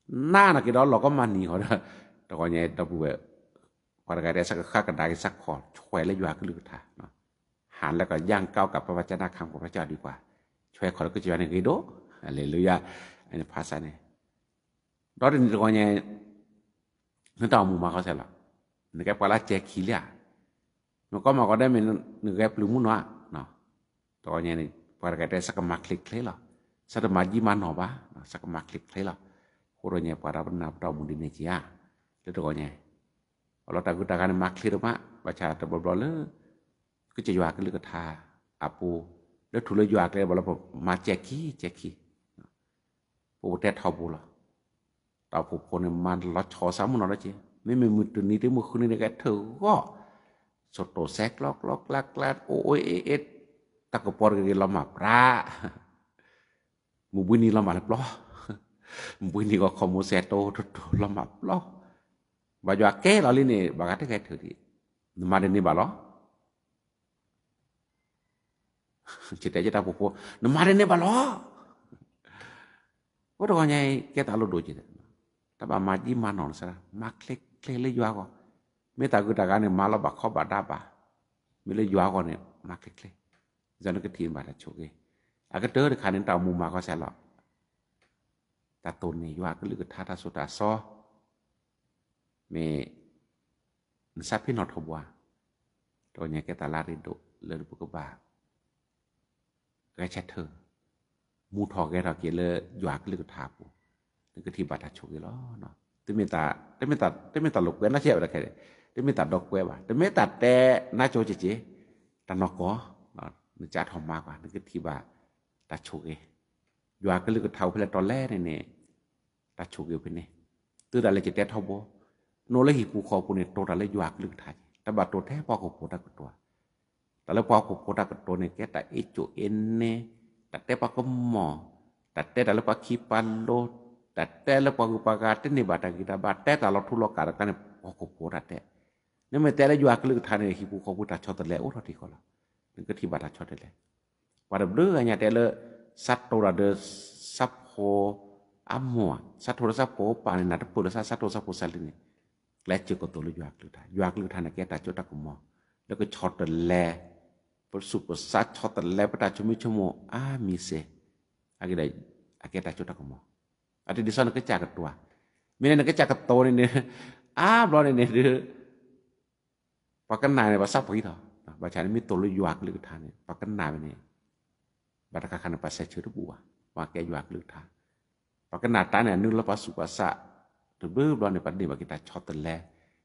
နးနီၢ်က့ၤဒီးလီၤကီမၤနံၤဃီဒီး, တဂီၤညါအံၤ ဒီပုၢ်ဝဲၢ်, ပှၤတဂၤတဲ ဆၢကဃၣ်ကဒါက့ၤစးခီၣ် ဆွဲလၢယွၤကလုၢ်ကထါ, ဟးလၢကယၢ်ကီၢ်ကး พระวจนะคำของพระเจ้าดีกว่า, ဆွဲခီၣ်လၢကစၢ်ယွၤန့ၣ်ဂ့ၤဒိၣ်, ဟါလ့လူယၤ, ဖးဆါန့ၣ် ဒီးတနံၤတဂီၤညါ, နတၢ်အိၣ်မူမၤကီၢ်စဲၤလီၤ, နကဲပှၤလၢအစဲၤခံလံဧါ, နကီမၤကီးဒဲးမ့ၢ်နဂဲၤပျုၤမုၢ်နီၢ်ဧါ, တဂီၤညါန့ၣ် ပှၤတဂၤတဲ ဆၢကမၤချ့ချ့လီၤ, ဆၢတမၤဒံမၤနီၢ်ဘၣ်, ဆၢကမၤချ့ချ့လီၤ, အဃိတဂီၤညါ ပှၤဒီပနၢ်ပတၢ်အိၣ်မူဒ်န့ၣ်က့ဧါ, လၢတဂီၤညါ အလီၤတၢ်ဂုၤတၢ်ဂၤန့ၣ် မၤချ့တမး ဘၣ်ဆၣ်တဘျီဘျီလၢ ကစၢ်ယွၤကလုၢ်ကထါအပူၤ, လၢထူလၢယွၤအကျဲဘၣ်လၢပမၤစဲၤခံစဲၤခံ, ပအိၣ်တဲထီဘိလီၤ, တၢ်အိၣ်ဖှိၣ်ဖိန့ၣ် မၤလီၤဆီစးမုၢ်နီၢ်ဒီးက့, မ့မ့ၢ်မုၢ်တနံၤတမုၢ်ဃုနံၤန့ၣ် ကဲထၢၣ်ဂီၢ်, ဆိၣ်တိၣ်စဲးကျီကျီကျါကျါ အိၣ်အိၣ်အ့ၣ်အ့ၣ်, တၢ်ကပီၤတဂ့ၤဂ့ၤလီၤမၢ်ပြး မုၢ်ဘှံးနံၤလီၤမၢ်လၢပျီ, မုၢ်ဘှံးနံၤဂီၤခီၣ်မိၢ်စဲးတိၢ်တိၢ်လီၤမၢ်ပျီ, ဘၣ်ယွၤကဲလီၤလံန့ၣ် ဘၣ်ဂၤတဂဲၤထၢၣ်ဒံး, နမၤဒ်န့ၣ်ဘၣ်လီၤ, ယတဲယတၢ်အိၣ်ဖှိၣ်ဖိ, နမၤဒ်န့ၣ်ဘၣ်လီၤ, အိၣ်တဂီၤညါအံၤ ကဲတၢ်လိၣ်ဒိၣ်က့ၤ, တဘၣ်မၤဒံမၤနီၢ်နသရၣ်, မၤချ့ချ့လၢယွၤဂီၢ်, မ့ၢ်တၢ်ဂုၤတၢ်ဂၤန့ၣ် မၤလီၤဘၣ်ခီဘၣ်ဒါဘၣ်, မ့ၢ်လၢယွၤဂီၢ်န့ၣ် မၤချ့ချ့, ယနကထံၣ်ဘၣ်တၢ်ဆိၣ်ဂ့ၤ, အကတၢၢ်တခါန့ၣ် တၢ်အိၣ်မူမၤကီၢ်စဲၤလီၤ, တၢ်တိၢ်န့ၢ်ယွၤကလုၢ်ကထါ တၢ်ဆိၣ်တၢ်ဆီ, မ့ၢ် နသးဖ့ၣ်နီၣ်ထီဘိဧါ, တဂီၤညါကဲတၢ်လၢအရ့ဒိၣ်လၢပကဘၣ် ဂဲၤဆၢထၢၣ်, မူထီၣ်ဂဲၤထီၣ်က့ၤလၢယွၤကလုၢ်ကထါအပူၤ, နကထံၣ်ဘၣ်တၢ်ဆိၣ်ဂ့ၤလီၤ. တမ့ၢ်တၢ်, တမ့ၢ်တၢ်လိာ်ကွဲနီတစဲးဘၣ်တခါ, တမ့ၢ်တၢ်ဒီကွဲဘၣ်, တမ့ၢ်တၢ်တဲနါကၠိက့ၤက့ၤ, တၢ်နီၢ်ကီၢ်, နကးထီၣ်မၤကွၢ် နကထံၣ်ဘၣ်တၢ်ဆိၣ်ဂ့ၤ, ယွၤကလုၢ်ကထါအိၣ်ဖဲလဲၣ်တီလဲၣ်န့ၣ်န့ၣ် တၢ်ဆိၣ်ဂ့ၤဖဲန့ၣ်, တုၤဒၣ်လဲာ်ယတဲထီဘိ, နအိၣ်လၢဟံၣ်ပူၤဃီပူၤန့ၣ် တိၢ်တၢ်လၢယွၤကလုၢ်ကထါ, တဘၣ်တိၢ်ထဲပှၤဟီၣ်ခိၣ်ဖိတၢ်ကတိၤ, တၢ်လၢပှၤဟီၣ်ခိၣ်ဖိတၢ်ကတိၤန့ၣ် ကဲတၢ်အ့ၣ်ကၠိအ့ၣ်နဲ, တၢ်တဲပှၤကမီၤ, တၢ်တဲတၢ်လၢပှၤခံပှၤလိ, တၢ်တဲလၢပှၤဂုၤပှၤဂၤတန့ၢ်ဘၣ်တၢ်ဂံၢ်တၢ်ဘါ တဲတၢ်လီၤထူလီၤကၢ်တခါန့ၣ် ပှၤဟီၣ်ခိၣ်ဖိတၢ်တဲ, နမ့ၢ်တဲလၢယွၤကလုၢ်ကထါန့ၣ် ဟံၣ်ပူၤဃီပူၤတၢ်ဆီတလဲအိၣ်ထီၣ်ထံဃီလီၤ, နကထံၣ်ဘၣ်တၢ်ဆီတလဲ ပှၤတဘျုးဂၤညါတဲလၢ စးတိၢ်တၢ်ဒီး ဆၣ်ဖိအမိၢ်, စးတိၢ်ဒီးဆၣ်ဖိပၢ်န့ၣ် နၢ်တပၢၢ်လၢၤ စးတိၢ်ဆၣ်ဖိဆၣ်လံၤန့ၣ်, ကျဲးစၢးကတိၤလၢယွၤကလုၢ်ကထါ, ယွၤကလုၢ်ကထါန့ၣ် ကဲတၢ်စိတၢ်ကမီၤ, လၢကဆီတလဲ, ပစူၢ်ပစါဆီတလဲ ပတၢ်ဆိမိၣ်ဆိကမိၣ်အါမံၤစ့ၢ်, အကဲတၢ်စိတၢ်ကမီၤ, အတဒ်သိးနကစၢ်ကတိၤ, မ့ၢ်လၢနကစၢ်ကတိၤန့ၣ်န့ၣ်, အါဘျီန့ၣ်န့ၣ်ဒုး ပှၤကနၣ်န့ၣ် ပှၤသးပှၢ်ထီၣ်, ဘၣ်ဆၣ်န့ၣ်မ့ၢ်တိၢ်လၢယွၤကလုၢ်ကထါန့ၣ် ပှၤကနၣ်ဝဲန့ၣ်, ဘၣ်တခါခါန့ၣ် ပှၤစဲးဆၢတဘူၣ်ဘၣ်, ပှၤကဲယွၤကလုၢ်ကထါ, ပှၤကနၣ်တၢ်န့ၣ် အနုာ်လၢပှၤစူၢ်ပှၤသး, တဘျုးဘျီန့ၣ် ပှၤန့ၢ်ဘၣ်က့ၤတၢ်ဆီတလဲ,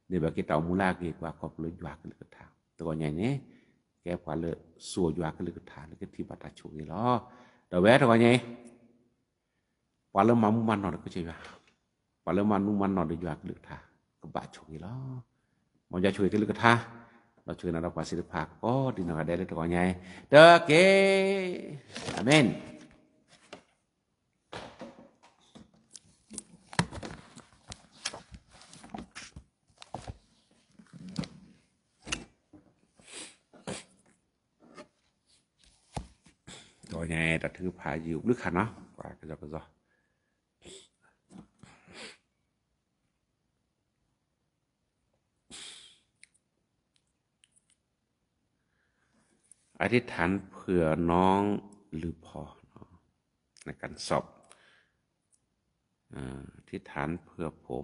န့ၢ်ဘၣ်က့ၤတၢ်အိၣ်မူလၢအဂ့ၤအဝါခီဖျိလၢယွၤကလုၢ်ကထါ, တဂီၤညါအံၤန့ၣ်, ကဲပှၤလၢစိာ်ယွၤကလုၢ်ကထါလၢကထံၣ်ဘၣ်တၢ်ဆိၣ်ဂ့ၤလီၤ, ဒီးဝဲတဂီၤညါအံၤ ပှၤလၢမၤမူမၤနီၢ်ဒီးကစၢ်ယွၤ, ပှၤလၢမၤမူမၤနီၢ်ဒီးယွၤကလုၢ်ကထါ, ကဘၣ်ဆိၣ်ဂ့ၤလီၤ. မ်ယွၤဆိၣ်ဂ့ၤကလုၢ်ကထါ, ဒီးဆိၣ်ဂ့ၤနၤဒီးပှၤသ့ၣ်တဖၣ်ကိးဒံနီၢ်ဂၤဒဲးလၢတဂီၤညါအံၤ, တက့ၢ်. အၤမ့ၣ်. တၢ်ထုကဖၣ်ယုၢ်ဘျုးခါနီၤ ပှၤကစီကစီ อธิษฐานเผื่อน้องลือพอ ในการสอบ อธิษฐานเผื่อผม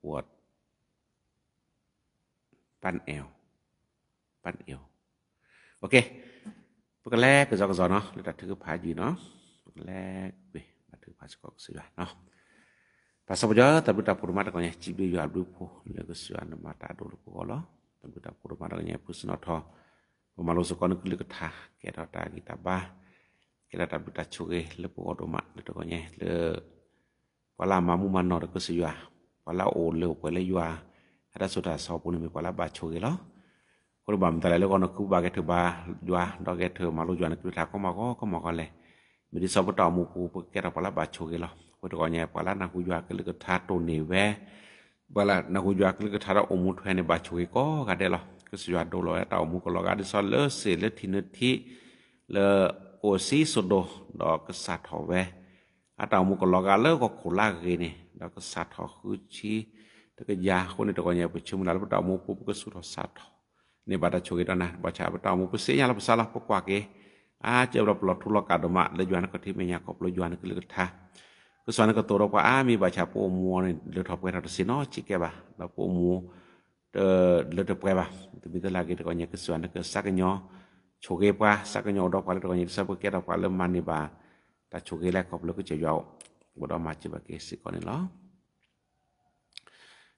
ปวด บั้นแอว บั้นแอว โอเค ပကလဲၤကစီကစီနီၤ လၢတၢ်ထုကဖၣ်ယုၢ်နီၤ ပကလဲၤကွံာ် ဘါထုကဖၣ်စ့ၢ်ကီးကစၢ်ယွၤနီၤ ပၢ်စီၤပီၤကၠီ တၢ်ဘျုးတၢ်ဖှိၣ်ဒိၣ်မးတဂၤညါ စံးဘျုးယွၤအဘျုးအဖှိၣ် လၢကစၢ်ယွၤနမၤတၢ်အဒိၣ်လၢပဂီၢ်လီၤ တၢ်ဘျုးတၢ်ဖှိၣ်ဒိၣ်မးတဂၤညါ ဖုစနီၣ်ထီၣ် ပမၤလိစ့ၢ်ကီးနကလုၢ်ကထါ ကဲထီၣ်တၢ်ဂံၢ်တၢ်ဘါ ကဲထီၣ်တၢ်ဘျုးတၢ်ဆိၣ်ဂ့ၤလၢပဂီၢ်ဒိၣ်မး လၢတဂီၢ်ညါလၢ ပှၤလၢအမၤမူမၤနီၣ်ဒီးကစၢ်ယွၤ, ပှၤလၢအအိၣ်လၢအိၣ်ပှဲၤလၢယွၤ, အတၢ်ဆိၣ်တၢ်ဆီအပူၤန့ၣ်မ့ၢ်ပှၤလၢအဘၣ်ဆိၣ်ဂ့ၤလီၤ. အဃိန့ၣ်ဘၣ်မတၤလဲၣ်လၢဂီၢ်န့ၣ် ခုဘၣ်ကဲထၢၣ်ဘၣ်ယွၤ, ဒီးကဲထၢၣ်မၤလိယွၤန့ၣ်ကလုၢ်ကထါကီမးကီကီမးကီလဲၣ်, မ့ၢ်ဒ်သိးပတၢ်အိၣ်မူပူၤ ပကကဲထီၣ်ပှၤလၢအဘၣ်ဆိၣ်ဂ့ၤလီၤ. အဃိတဂီၢ်ညါ ပှၤလၢနၢ်ဟူယွၤကလုၢ်ကထါတိၢ်န့ၢ်ဝဲ ပှၤလၢနၢ်ဟူယွၤကလုၢ်ကထါဒီးအိၣ်မူထွဲန့ၣ် ဘၣ်ဆိၣ်ဂ့ၤကိးဂၤဒဲးလီၤ. ကစၢ်ယွၤဒိးလီၤဝဲအတၢ်အိၣ်မူကလီၤဂာ်ဒ်သိးလၢစ့ၣ်လၢထံးနၢထံး လၢအိၣ်စံစိဒိၣ် ဒီးကစၢ်ထီၣ်ဝဲ အတၢ်အိၣ်မူကလီၤဂာ်လၢဂီၤခိၣ်လၢအဂ့ၤန့ၣ် ဒီးကစၢ်ထီၣ်ဃုဆံတကယၤအဃိန့ၣ် တဂီၢ်ညါ ပဆၢမုၢ်လၢ်လၢပတၢ်အိၣ်မူပူၤ ပကဆူၣ်ထီၣ်စးထီၣ်န့ၢ်ဘၣ်တၢ်ဆိၣ်ဂ့ၤဒီးနၤ ဘၣ်ဆၣ်ပတၢ်အိၣ်မူပစ့ညါလီၤပစးလီၤ ပကွၢ်က့ၤ အါကၢဘျီပလီၤထူလီၤကးဒိၣ်မးလၢယွၤနကထံၣ်မဲာ်ညါခီဖျိယွၤနကလုၢ်ကထါ ကစၢ်နကသိၣ်ဒီးပှၤအါမံၤဘၣ်ဆၣ် ပအိၣ်မူအီၤန့ၣ် လၢထီၣ်ပှဲၤထီၣ်တစ့ၢ်နီတစဲးဘၣ် ဒီးပအိၣ်မူ တလၢတပှဲၤဘၣ်. တမံၤတလၢ်ဂ့ၤတဂီၢ်ညါ ကစၢ်ယွၤနကစၢ်ကညီ ဆိၣ်ဂ့ၤပှၤ စၢ်ကညီအိၣ်ဒီးပှၤလၢတဂီၢ်ညါ ဒ်သိးပကဲထီၣ်ပှၤလၢမၤန့ၢ်ဘၣ် တၢ်ဆိၣ်ဂ့ၤလၢခီဖျိကစၢ်ယွၤအိၣ် အိၣ်ဒီးမၤစၢၤဘၣ်က့ၤစ့ၢ်ကီးန့ၣ်လီၤ.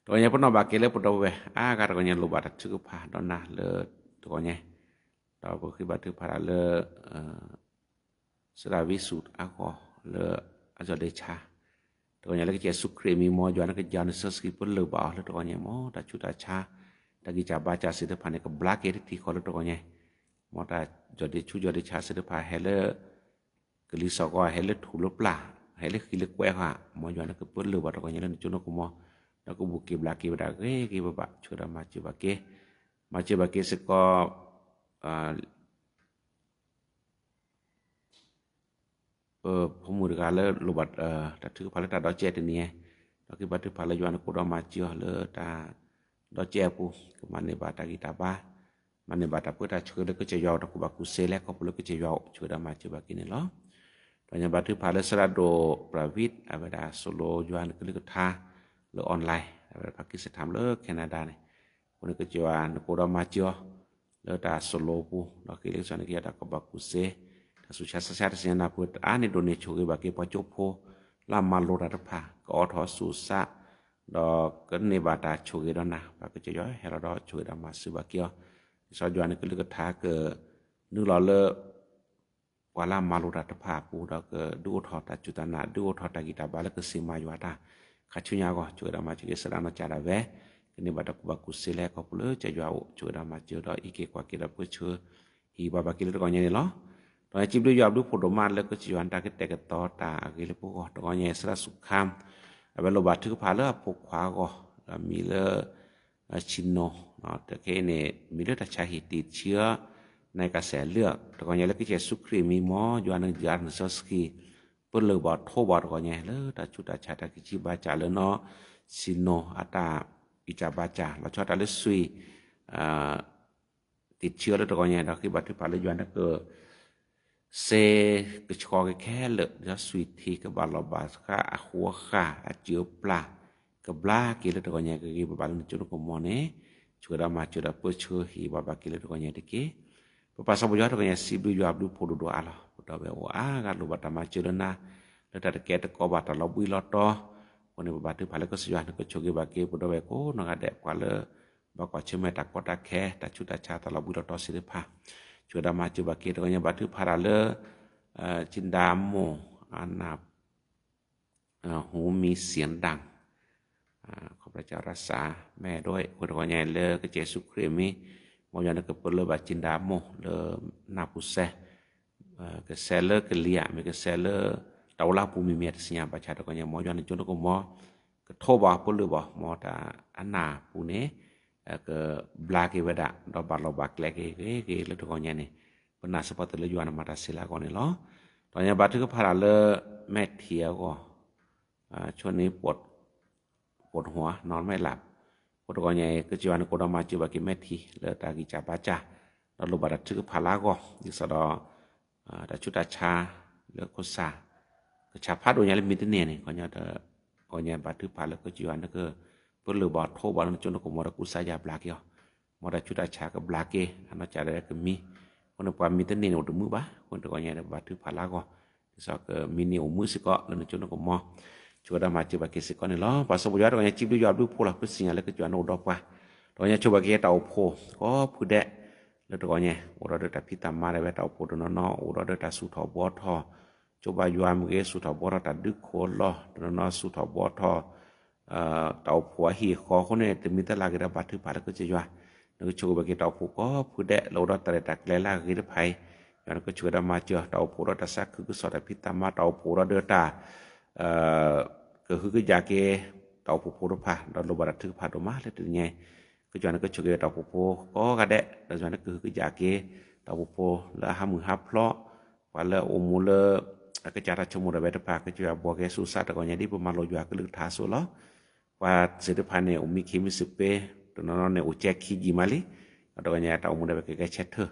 တဂီၢ်ညါပနီၣ်ဘၣ်က့ၤလၢပဒီပုၢ်ဝဲၢ် အါဂၤတဂီၢ်ညါလိၣ်ဘၣ်တၢ်ထုကဖၣ်ဒီးနၤလၢတဂီၢ်ညါ ဒီးပဃ့ဘါထုကဖၣ်တၢ်လၢ စရးဝံစူးအဂီၢ်လၢအစီၤဒ့ဆါ တဂီၢ်ညါလၢကစၢ်ယ့ၣ်ၡူးခရံာ်မံၤ မ်ယွၤနကစၢ်နစီဆှံပလၢၢ်ဘၣ်အီၤလၢတဂီၢ်ညါ မ်တၢ်ဆူးတၢ်ဆါ တၢ်ဂံၢ်စၢ်ဘါစၢ်စ့ၢ်တဖၣ်န့ၣ် ကဘျါက့ၤတထံၣ်ဃီလၢတဂီၢ်ညါ မ်တၢ်စီၤဒ့ဆူးစီၤဒ့ဆါစ့ၢ်တဖၣ်ဟဲလၢ ကလံၤစိးကီး ဟဲလၢထူၣ်လၢပျၢ် ဟဲလၢဃံလၢကွဲဃီ မ်ယွၤနကပလၢၢ်ဘၣ်တဂီၢ်ညါလၢနကၠိနကမီၤ ဒီးကဘူးက့ၤဘျါက့ၤဝဲဒၣ်ဂ့ၤဂ့ၤဘၣ်ဘၣ် ဆိၣ်ဂ့ၤဒီးမၤစၢၤဘၣ်က့ၤ မၤစၢၤဘၣ်က့ၤစ့ၢ်ကီး ပဖိမုၣ်တဂၤလၢလိၣ်ဘၣ်တၢ်ထုကဖၣ်လၢတၢ်ဒီကဲတနံၤအံၤ ဒီးကဘါထုကဖၣ်လၢယွၤနကအိၣ်ဒီးမၤစၢၤအီၤလၢတၢ်ဒီကဲအပူၤ ကမၤန့ၢ်ဘၣ်တၢ်ဂံၢ်တၢ်ဘါ မၤန့ၢ်ဘၣ်တၢ်ပၢတၢ်ဆှၢလၢကစၢ်ယွၤအိၣ်ဒီးကူၣ်ဘၣ်ကူၣ်စ့လၢခီဖျိလၢကစၢ်ယွၤအိၣ် ဆိၣ်ဂ့ၤဒီးမၤစၢၤဘၣ်က့ၤန့ၣ်လီၤ. ဒီးယဘါထုကဖၣ်လၢစရးဒိၣ်ပြၤဝံၣ် အဝဲဒၣ်သိၣ်လိယွၤနကလုၢ်ကထါလၢ online အဝဲဒၣ် Pakistan လၢ Canada န့ၣ် အဃိန့ၣ်ကစၢ်ယွၤနကအိၣ်ဒီးမၤစၢၤအီၤ လၢတၢ်သိၣ်လိပူၤ ဒီးဃ့လၢကစၢ်နကယၤတၢ်ကူၣ်ဘၣ်ကူၣ်စ့ တၢ်ဆူးဆါဆါဆါတသ့ၣ်ညါနၢ်ပၢၢ်အါန့ၢ်ဒိၣ်န့ၢ်ဆိၣ်ဂ့ၤဘၣ်က့ၤပှၤကၠိဖိ လၢအမၤလိတၢ်တဖၣ် ကအိးထီၣ်ဆူၣ်စး ဒီးကန့ၢ်ဘၣ်တၢ်ဆိၣ်ဂ့ၤဒီးနၤ ပှၤကစၢ်ယွၤဟဲလီၤဒီးဆိၣ်ဂ့ၤဒီးမၤစၢၤဘၣ်က့ၤအီၤ ဒ်သိးယွၤနကလုၢ်ကထါက နုာ်လီၤလၢ ပှၤလၢအမၤလိတၢ်တဖၣ်အပူၤ ဒီးကဒုးအိၣ်ထီၣ်တၢ်စူၢ်တၢ်နာ် ဒုးအိၣ်ထီၣ်တၢ်ဂံၢ်တၢ်ဘါလၢကစံးမၤယွၤတၢ် ခါဆူညါအဂီၢ် ဆိၣ်ဂ့ၤဒီးမၤစၢၤက့ၤစရးနီၢ်ကၠၢ်ဒၣ်ဝဲ ကန့ၢ်ဘၣ်တၢ်ကူၣ်ဘၣ်ကူၣ်စ့လၢခီဖျိလၢကစၢ်ယွၤအိၣ် ဆိၣ်ဂ့ၤဒီးမၤစၢၤဒီးအံးက့ၤကွၢ်က့ၤဒီးပၢဆှၢ ဟံၣ်ဘၣ်ဘၣ်က့ၤလၢတဂီၢ်ညါန့ၣ်လီၤ. ဒီးစံးဘျုးယွၤဘျုးဖှိၣ်ဒိၣ်မးလၢကစၢ်ယွၤနတၢ်ကတဲာ်ကတီၤတၢ်အဂ့ၤလၢပဂီၢ် တဂီၢ်ညါစရးစူးခါ အဝဲလိၣ်ဘၣ်ထုကဖၣ်လၢအဖိခွါအဂီၢ် ဒီးမံၤလၢ ဆံနိ တခဲအံၤန့ၣ် မံၤလၢတၢ်ဆါဟံၣ်တံာ်ထံအီၤ နကစဲးလၢ တဂီၢ်ညါလၢကစၢ်ယ့ၣ်ၡူးခရံာ်မံၤ မ်ယွၤနကစၢ်နစီဆှံ ပလၢၢ်ဘၣ်ထိးဘၣ်တဂီၢ်ညါ လၢတၢ်ဆူးတၢ်ဆါတၢ်ကံၣ်ကံၣ်ဘါစၢ်လၢနီၢ် ဆံနိ အတၢ်ဂံၢ်စၢ်ဘါစၢ် လီၤဆီတၢ်လၢစွံၣ် တံာ်ထံအီၤလၢတဂီၢ်ညါ ဒီးဃ့ဘါထုကဖၣ်လၢယွၤနက စ့ကဆှီက့ၤခဲလၢာ် ဒီးစွံၣ်ထံကဘၣ်လီၤဘၣ်ဃးအဃိအဃၢ် အစၢအပျၢ် ကဘျါက့ၤလၢတဂီၢ်ညါ ကဂ့ၤဘၣ်ဘၣ်လၢနကၠိနကမီၤန့ၣ် ဆိၣ်ဂ့ၤဒီးမၤစၢၤဒီးပၢဆှၢဟံၣ်ဘၣ်ဘၣ်က့ၤလၢတဂီၢ်ညါတက့ၢ်. ပပၢ်စီၤပီၤယွၤတဂီၢ်ညါ စံးဘျုးယွၤဘျုးဖှိၣ်ဒိၣ်ဒိၣ်အါလီၤ. ပဒီပုၢ်ဝဲၢ်အိၣ်အါဂၤလိၣ်ဘၣ်တၢ်မၤစၢၤလၢနၤ လၢတၢ်တကဲတကိးဘၣ်တၢ်လီၤဘှံးလီၤတီၤ အဃိန့ၣ် ပဘါထုကဖၣ်လၢကစၢ်ယွၤနကဆိၣ်ဂ့ၤဘၣ်က့ၤ ပဒီပုၢ်ဝဲၢ်ကိးနီၢ်ဂၤဒဲး ပှၤလၢ ဘၣ်ကွၢ်ဆၢၣ်မဲာ်တၢ်ကီတၢ်ခဲ တၢ်ဆူးတၢ်ဆါတၢ်လီၤဘှံးလီၤတီၤစ့ၢ်တဖၣ် ဆိၣ်ဂ့ၤဒီးမၤစၢၤဘၣ်က့ၤ တဂီၢ်ညါဘါထုကဖၣ်တၢ်လၢ ကၠံဒါမိၢ် အနၢ် หูมีเสียงดัง ขอพระเจ้ารักษาแม่ด้วย အဃိတဂီၢ်ညါလၢကစၢ်ယ့ၣ်ၡူးခရံာ်မံၤ မ်ယွၤနကပလၢၢ်ဘၣ်ကၠံဒါမိၢ်လၢနၢ်ပူၤစဲ ကစဲးလၢကလံၤဧါ မ့ၢ်ကစဲးလၢ တၢ်အိၣ်လၢအပူၤမံၤမံၤတသ့ၣ်ညါဘၣ်ဆၣ်တဂီၢ်ညါ မ်ယွၤနကၠိနကမီၤ ကထိးဘၣ်ပလၢၢ်ဘၣ် မ်တၢ်အနၢ်ပူၤန့ၣ် ကဘျါက့ၤဝဲဒၣ် ဒီးဘၣ်လီၤဘၣ်ကျဲက့ၤဂ့ၤဂ့ၤလၢတဂီၢ်ညါန့ၣ် ပနာ်စ့ၢ်ကီးသုလၢယွၤနမၤတၢ်စ့ၢ်လၢအဂီၢ်န့ၣ်လီၤ. ဒီးညါဘါထုကဖၣ်တၢ်လၢ မဲာ်ထံအဂီၢ်, ဆိန့ၣ် ပူး ပူးဟူး နီၢ်မဲာ်လး, အဃိတဂီၤညါအံၤ ကစၢ်ယွၤန့ၣ်ကအိၣ်ဒီးမၤစၢၤဘၣ်က့ၤမဲာ်ထံ လၢတၢ်ဂံၢ်စၢ်ဘါစၢ်, ဒီးလိၣ်ဘၣ်တၢ်ထုကဖၣ်လၢအဂီၢ် ဒ်သိးဒီး တၢ်ဆူးတၢ်ဆါ လၢခိၣ်စၢ် ကဆါဖးဒိၣ်ညါလၢမံၤတန့ၢ်န့ၣ် ကီၢ်ညါတဂီၤညါဘါထုကဖၣ်လၢကစၢ်ယွၤန့ၣ်က ပၢလိာ်ဘၣ်ထိးဘၣ်လၢနစိနကမီၤဒီးကူစါယါဘျါက့ၤအီၤ, မ်တၢ်ဆူးတၢ်ဆါကဘျါက့ၤ အနီၢ်ကစၢ်ဒီးကမံ, အဃိန့ၣ်ပှၤမံၤတန့ၢ်န့ၣ်အိၣ်တမုာ်ဘၣ်, အဃိန့ၣ်တဂီၤညါဒီးဘါထုကဖၣ်လၢအဂီၢ်, ဒ်သိးကမံၤန့ၢ်အိၣ်မုာ်စ့ၢ်ကီးလၢနစိနကမီၤ, ဆိၣ်ဂ့ၤဒီးမၤစၢၤဘၣ်က့ၤစ့ၢ်ကီးန့ၣ်လီၤ. ပှၤစီၤပီယွၤတဂီၤညါ စံးဘျုးယွၤဘျုးဖှိၣ်လီၤ ပစံၣ်ညီၣ်လၢကစၢ်ယွၤန့ၣ်အိၣ်ဒီးပှၤ, တဂီၤညါဆိၣ်ဂ့ၤဘၣ်က့ၤတၢ်အိၣ်ဖှိၣ် ကိးဖုဒဲး လၢတဂီၤညါ အိၣ်ဒီးဒီးတၢ်ဖံးတၢ်မၤဒၣ်ဝဲတၢ်အိၣ်ဖှိၣ်တနီၤနီၤ အိၣ်ဒီးဒီးတၢ်စူၢ်ထီၣ်ဘှီထီၣ်, ကၠိဘါယွၤမ့ၢ်ဂ့ၤ စူၢ်ထီၣ်ဘှီထီၣ်တၢ်ဒုးခိၣ်လီၢ် တနီၤနီၤစူၢ်ထီၣ်ဘှီထီၣ် တၢ်အိၣ်ဖှိၣ်အဟံၣ်အဃီအဃိန့ၣ် တမံၤသလၢ်ဂ့ၤဒီးဘါထုကဖၣ်လၢကစၢ်ယွၤ, နကဆိၣ်ဂ့ၤဘၣ်က့ၤတၢ်အိၣ်ဖှိၣ်ကိးဖုဒဲး လၢအိၣ်ဒီးတၢ်ရဲၣ်တၢ်ကျဲၤလၢအဂ့ၤတဖၣ်အံၤ, ယွၤနကဆိၣ်ဂ့ၤဒီးမၤစၢၤ တၢ်အိၣ်ဖှိၣ်ဒီးတၢ်သးခုကစီၣ်တၢ်ဖံးတၢ်မၤ တၢ်အိၣ်ဖှိၣ်ဒီးဒီးတၢ် ကဟုကယာ်က့ၤ တၢ်အိၣ်ဖှိၣ်ဖိတဖၣ် ဒီးလိၣ်ဘၣ်တၢ်ထုကဖၣ်ဒိၣ်မးလၢတနံၤညါအံၤ, ကစၢ်ယွၤနကဆိၣ်ဂ့ၤတၢ်အိၣ်ဖှိၣ်ဖိကိးဂၤဒဲး ဒီးယွၤနကဟုကယာ်က့ၤ တၢ်အိၣ်ဖှိၣ်ဖိလၢအဟးမုၢ်ဟးဖျိး, ပှၤလၢအအိၣ်မူလၢ အကစၢ်တၢ်ဆိကမိၣ်ဒၣ်ဝဲတဖၣ် ကစၢ်ယွၤဘှီက့ၤဆူစးတဂီၤညါဒ်ပမၤလိာ်ယွၤကလုၢ်ကထါအသိးလီၤ. ပှၤစ့ၢ်တဖၣ်န့ၣ် အိၣ်မံခ့မံစပ့ၤ, တနီၤနီၤန့ၣ် အိၣ်ကဲခံယံာ်မးလံ, ဒီးတဂီၤညါတၢ်အိၣ်မူဒၣ်ဝဲကကဲဆၢထၢၣ်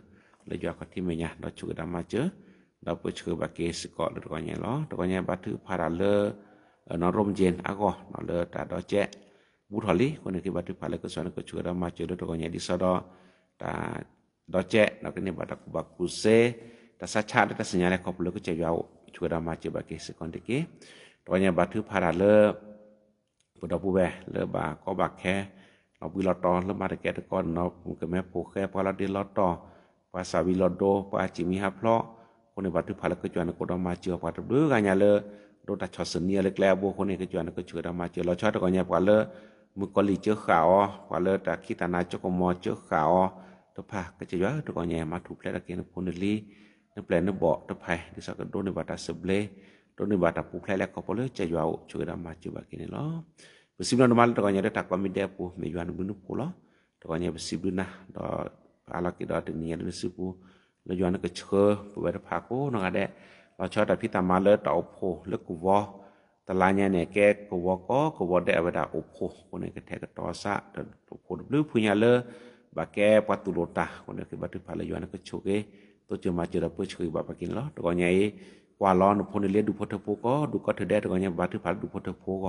လၢယွၤခီၣ်ထံးမဲာ်ညါ ဒီးဆိၣ်ဂ့ၤဒီးမၤစၢၤ, ဒီးပၢဆှၢဘၣ်က့ၤစ့ၢ်ကီးလၢတဂီၤညါလီၤ. တဂီၤညါဘါထုကဖၣ်တၢ်လၢ နီၢ်ရိမ့ၤကၠ့ၣ်အဂီၢ် လၢတၢ်ဒီကဲး ဘူးထီၣ်လံအဃိန့ၣ် ကဘါထုကဖၣ်လၢကစၢ်ယွၤနကဆိၣ်ဂ့ၤဒီးမၤစၢၤလၢတဂီၤညါဒ်သိးဒီး တၢ် ဒီကဲး ဒီးကန့ၢ်ဘၣ်တၢ်ကူၣ်ဘၣ်ကူၣ်သ့, တၢ်ဆါဆါလၢတၢ်သ့ၣ်ညါလၢခီဖျိလၢကစၢ်ယွၤအိၣ် ဆိၣ်ဂ့ၤဒီးမၤစၢၤဘၣ်က့ၤစ့ၢ်ကီးန့ၣ်တက့ၢ်. တဂီၤညါဘါထုကဖၣ်တၢ်လၢ ပဒီပုၢ်ဝဲၢ်လၢဘၣ်ကီဘၣ်ခဲ လီၤဘှံးလီၤတီၤလၢမၤတကဲတကီတနီၤ ကမဲဖိဃဲ ပှၤလီၤဒ့လီၤတီၤ ပှၤစၢ်ဝံၤလီၤဒိ ပှၤစံၣ်မံဟးဖျိး, အဃိန့ၣ်ဘါထုကဖၣ်လၢကစၢ်ယွၤနကအိၣ်ဒီးမၤစၢၤပှၤတဘျုးဂၤညါလၢ ဒိတၢ်ဆီၣ်သနံးအီၤလၢကျဲအဘိအဃိန့ၣ် ကစၢ်ယွၤနကဆိၣ်ဂ့ၤဒီးမၤစၢၤ လီၤဆီတဂီၤညါပှၤလၢ မုၣ်ကီၤလံၢ်စၢဃာ်အီၤ ပှၤလၢတၢ်ခံးတၢ်နၤစၢကမီၤစၢဃာ်အီၤတဖၣ် ကစၢ်ယွၤတဂီၤညါ မၤထူၣ်ဖျဲးထီၣ်က့ၤနဖိနလံၤ နပျဲၢ်နဘီၣ်တဖၣ် ဒ်သိးကဒိးန့ၢ်ဘၣ်တၢ်သဘျ့ ဒိးန့ၢ်ဘၣ်တၢ်ပူၤဖျဲးလၢခီဖျိလၢကစၢ်ယွၤအိၣ် ဆိၣ်ဂ့ၤဒီးမၤစၢၤဘၣ်က့ၤန့ၣ်လီၤ. ပစံးဘျုးဒိၣ်မးလၢတဂီၤညါလၢတၢ်ကိးမံၤဒဲးအပူၤ မ့ၢ်ယွၤနဘျုးနဖှိၣ်လီၤ. တဂီၤညါပစံးဘျုးနၤ ဒီးပအၢၣ်လီၤက့ၤဒီးတနံၤညါလၢနစုပူၤ လၢယွၤနကဆှၢပဝဲတဖၣ်ကိးနီၢ်ဂၤဒဲး လီၤဆီတၢ်ဖံးတၢ်မၤလၢတၢ်အိၣ်ဖှိၣ်လၢကဝီၤ တလါညါန့ၣ် ကဲကဝီၤကိးကဝီၤဒဲးအဝဲဒၣ်အိၣ်ဖှိၣ်အဃိန့ၣ် ကထဲကတီၤစး တၢ်အိၣ်ဖှိၣ်တဘျုးဖုညါလၢ ဘၣ်ကဲပှၤတူၢ်လိာ်တၢ်အဃိန့ၣ် ကဘါထုကဖၣ်လၢယွၤနကဆိၣ်ဂ့ၤ တိစၢၤမၤစၢၤဒီးပၢဆှၢဂ့ၤဘၣ်ပှၤက့ၤန့ၣ်လီၤ. တဂီၤညါအံၤ ကွၢ်လီၤနဖိနလံၤဒူၣ်ဖိထၢဖိကိးဒူၣ်ကိးထၢဒဲး တဂီၤညါဘါထုကဖၣ်လၢဒူၣ်ဖိထၢဖိအဂီၢ် ဟ့ၣ်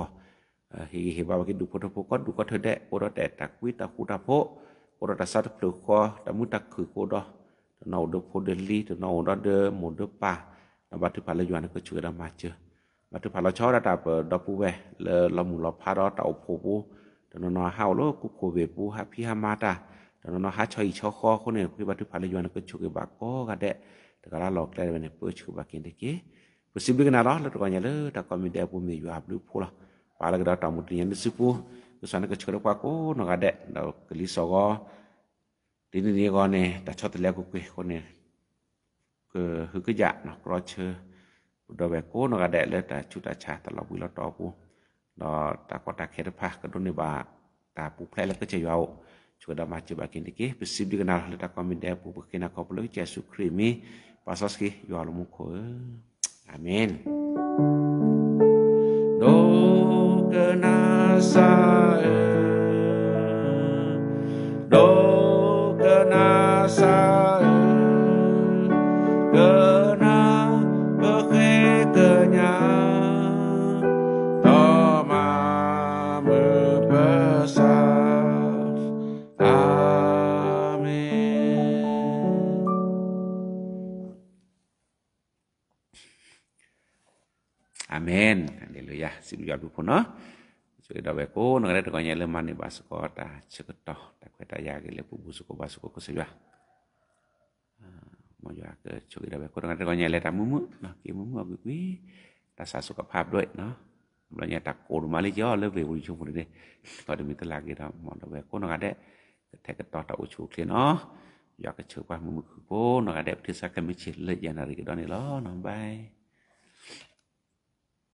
ဂံၢ်ဟ့ၣ်ဘါဘၣ်က့ၤဒူၣ်ဖိထၢဖိကိးဒူၣ်ကိးထၢဒဲး ကအိၣ်ဒီးတၢ်အဲၣ်တၢ်ကွံတၢ်ဃူတၢ်ဖိး ကအိၣ်ဒီးတၢ်ဆါတဖျၢၣ်ဃီ တၢ်မုာ်တၢ်ခုၣ်ကအိၣ်ဒီး တနီၤအိၣ်ဒီးဖိဒီးလံၤ တနီၤအိၣ်ဒီးဒီးမိၢ်ဒီးပၢ် ဒီးဘါထုကဖၣ်လၢယွၤနကဆိၣ်ဂ့ၤဒီးမၤစၢၤ ဘါထုကဖၣ်လီၤဆီဒၣ်တၢ်ပဒီပုၢ်ဝဲၢ်လၢလီၤမုၢ်လီၤဖးဒီးတၢ်အိၣ်ဖှိၣ်ပူၤ တနီၤနီၤဟးအိၣ်လၢကိးခိၣ်ဘ့ၣ်ပူၤ ဟးဖံးဟးမၤတၢ် တနီၤနီၤဟးဆီၣ်ဟံၣ်ဆီဃီအဃိန့ၣ် ပဃ့ဘါထုကဖၣ်လၢယွၤနကဆိၣ်ဂ့ၤဘၣ်ကိးဂၤဒဲး တဂၤလၢ်လီၤကျဲဝဲန့ၣ် ပၢဆှၢဘၣ်က့ၤတက့ၢ်. ပစံးဘျုးက့ၤနၤလီၤ လၢတဂီၤညါလၢတၢ်ကိးမံၤဒဲးအပူၤမ့ၢ်ယွၤအဘျုးအဖှိၣ်လီၤ. ပာ်လီၤက့ၤဒီးတၢ်အိၣ်မူတနံၤညါလၢနစုပူၤ ကစၢ်နကဆိၣ်ဂ့ၤလၢပှၤကိးနီၢ်ဂၤဒဲး ဒီးကလံၤစိးဂီၤ တနံၤန့ၣ်အဂီၢ်န့ၣ် တၢ်ဆီတလဲကွ့ၢ်ကွ့ၢ်အဃိန့ၣ် ကဟုကယာ်နီၢ်ကြီဆၢ ပဒီပုၢ်ဝဲၢ်ကိးနီၢ်ဂၤဒဲးလၢတၢ်ဆူးတၢ်ဆါတၢ်လီၤဘှံးလီၤတီၤအပူၤ ဒီးတၢ်ကီတၢ်ခဲတဖၣ် ကဒိးန့ၢ်ဘၣ်တၢ်ပူၤဖျဲးလၢကစၢ်ယွၤအိၣ် ဆိၣ်ဂ့ၤဒီးမၤစၢၤဘၣ်က့ၤန့ၣ်တက့ၢ်. ပစံးဘျုးက့ၤနၤလီၤလၢတၢ်ကိးမံၤဒဲးအပူၤ ပဃ့နၤခီဖျိလၢကစၢ်ယ့ၣ်ၡူးခရံာ်အမံၤ ပၢ်စီဆှံယွၤလၢမူခိၣ်ဧၢ အၤမ့ၣ်. ဒိကနၣ်စၢ်ဧၢ, ဒိကနၣ်စၢ်ဧၢ, ကနၣ်ပဃ့ကညး, ဒီးမၤမုာ်ပသး, အၤမ့ၣ်. အၤမ့ၣ်, ဟါလ့လူယၤ, စံးဘျုးယွၤဘျုးဖှိၣ်နီၤ, ဆိၣ်ဂ့ၤဒီးဝဲကိးနီၢ်ဂၤဒဲးတဂီၤညါလၢမၤန့ၢ်ဘၣ်စ့ၢ်ကီးတၢ်ဆၢကတီၢ် တၢ်ခွဲးတၢ်ယာ်ဂ့ၤလၢပဘူၣ်စ့ၢ်ကီးဘါစ့ၢ်ကီးကစၢ်ယွၤ, မ်ယွၤကဆိၣ်ဂ့ၤဒီးဝဲကိးနီၢ်ဂၤဒဲးတဂီၤညါလၢတၢ်မုာ်မုာ်, က့ၤမုာ်မုာ်အီၤကွံာ်ကွံာ်, တၢ်စၢ်စိၤကဖးဒိၣ်နီၤ, ဘျီညါတၢ်ကိးဒိၣ်မးလၢယီၤလၢဝ့ၢ်ဝံၤဆိပူၤန့ၣ်, ဒီးတမ့ၢ်တလၢ်ဂ့ၤဒီး မ်ဒီးဝဲကိးနီၢ်ဂၤဒဲး, ကထဲကတီၤတၢ်အိၣ်ဆူၣ်အိၣ်ချ့နီၤ, ယွၤကဆိၣ်ပှၤမုာ်မုာ်ခုၣ်ကိးနီၢ်ဂၤဒဲး ပထံၣ်စၢ်ခဲမုၢ်ဆ့ၣ်လၢယဲၢ်နၣ်ရံၣ်ကဒီးန့ၣ်လီၤ, ဘၣ်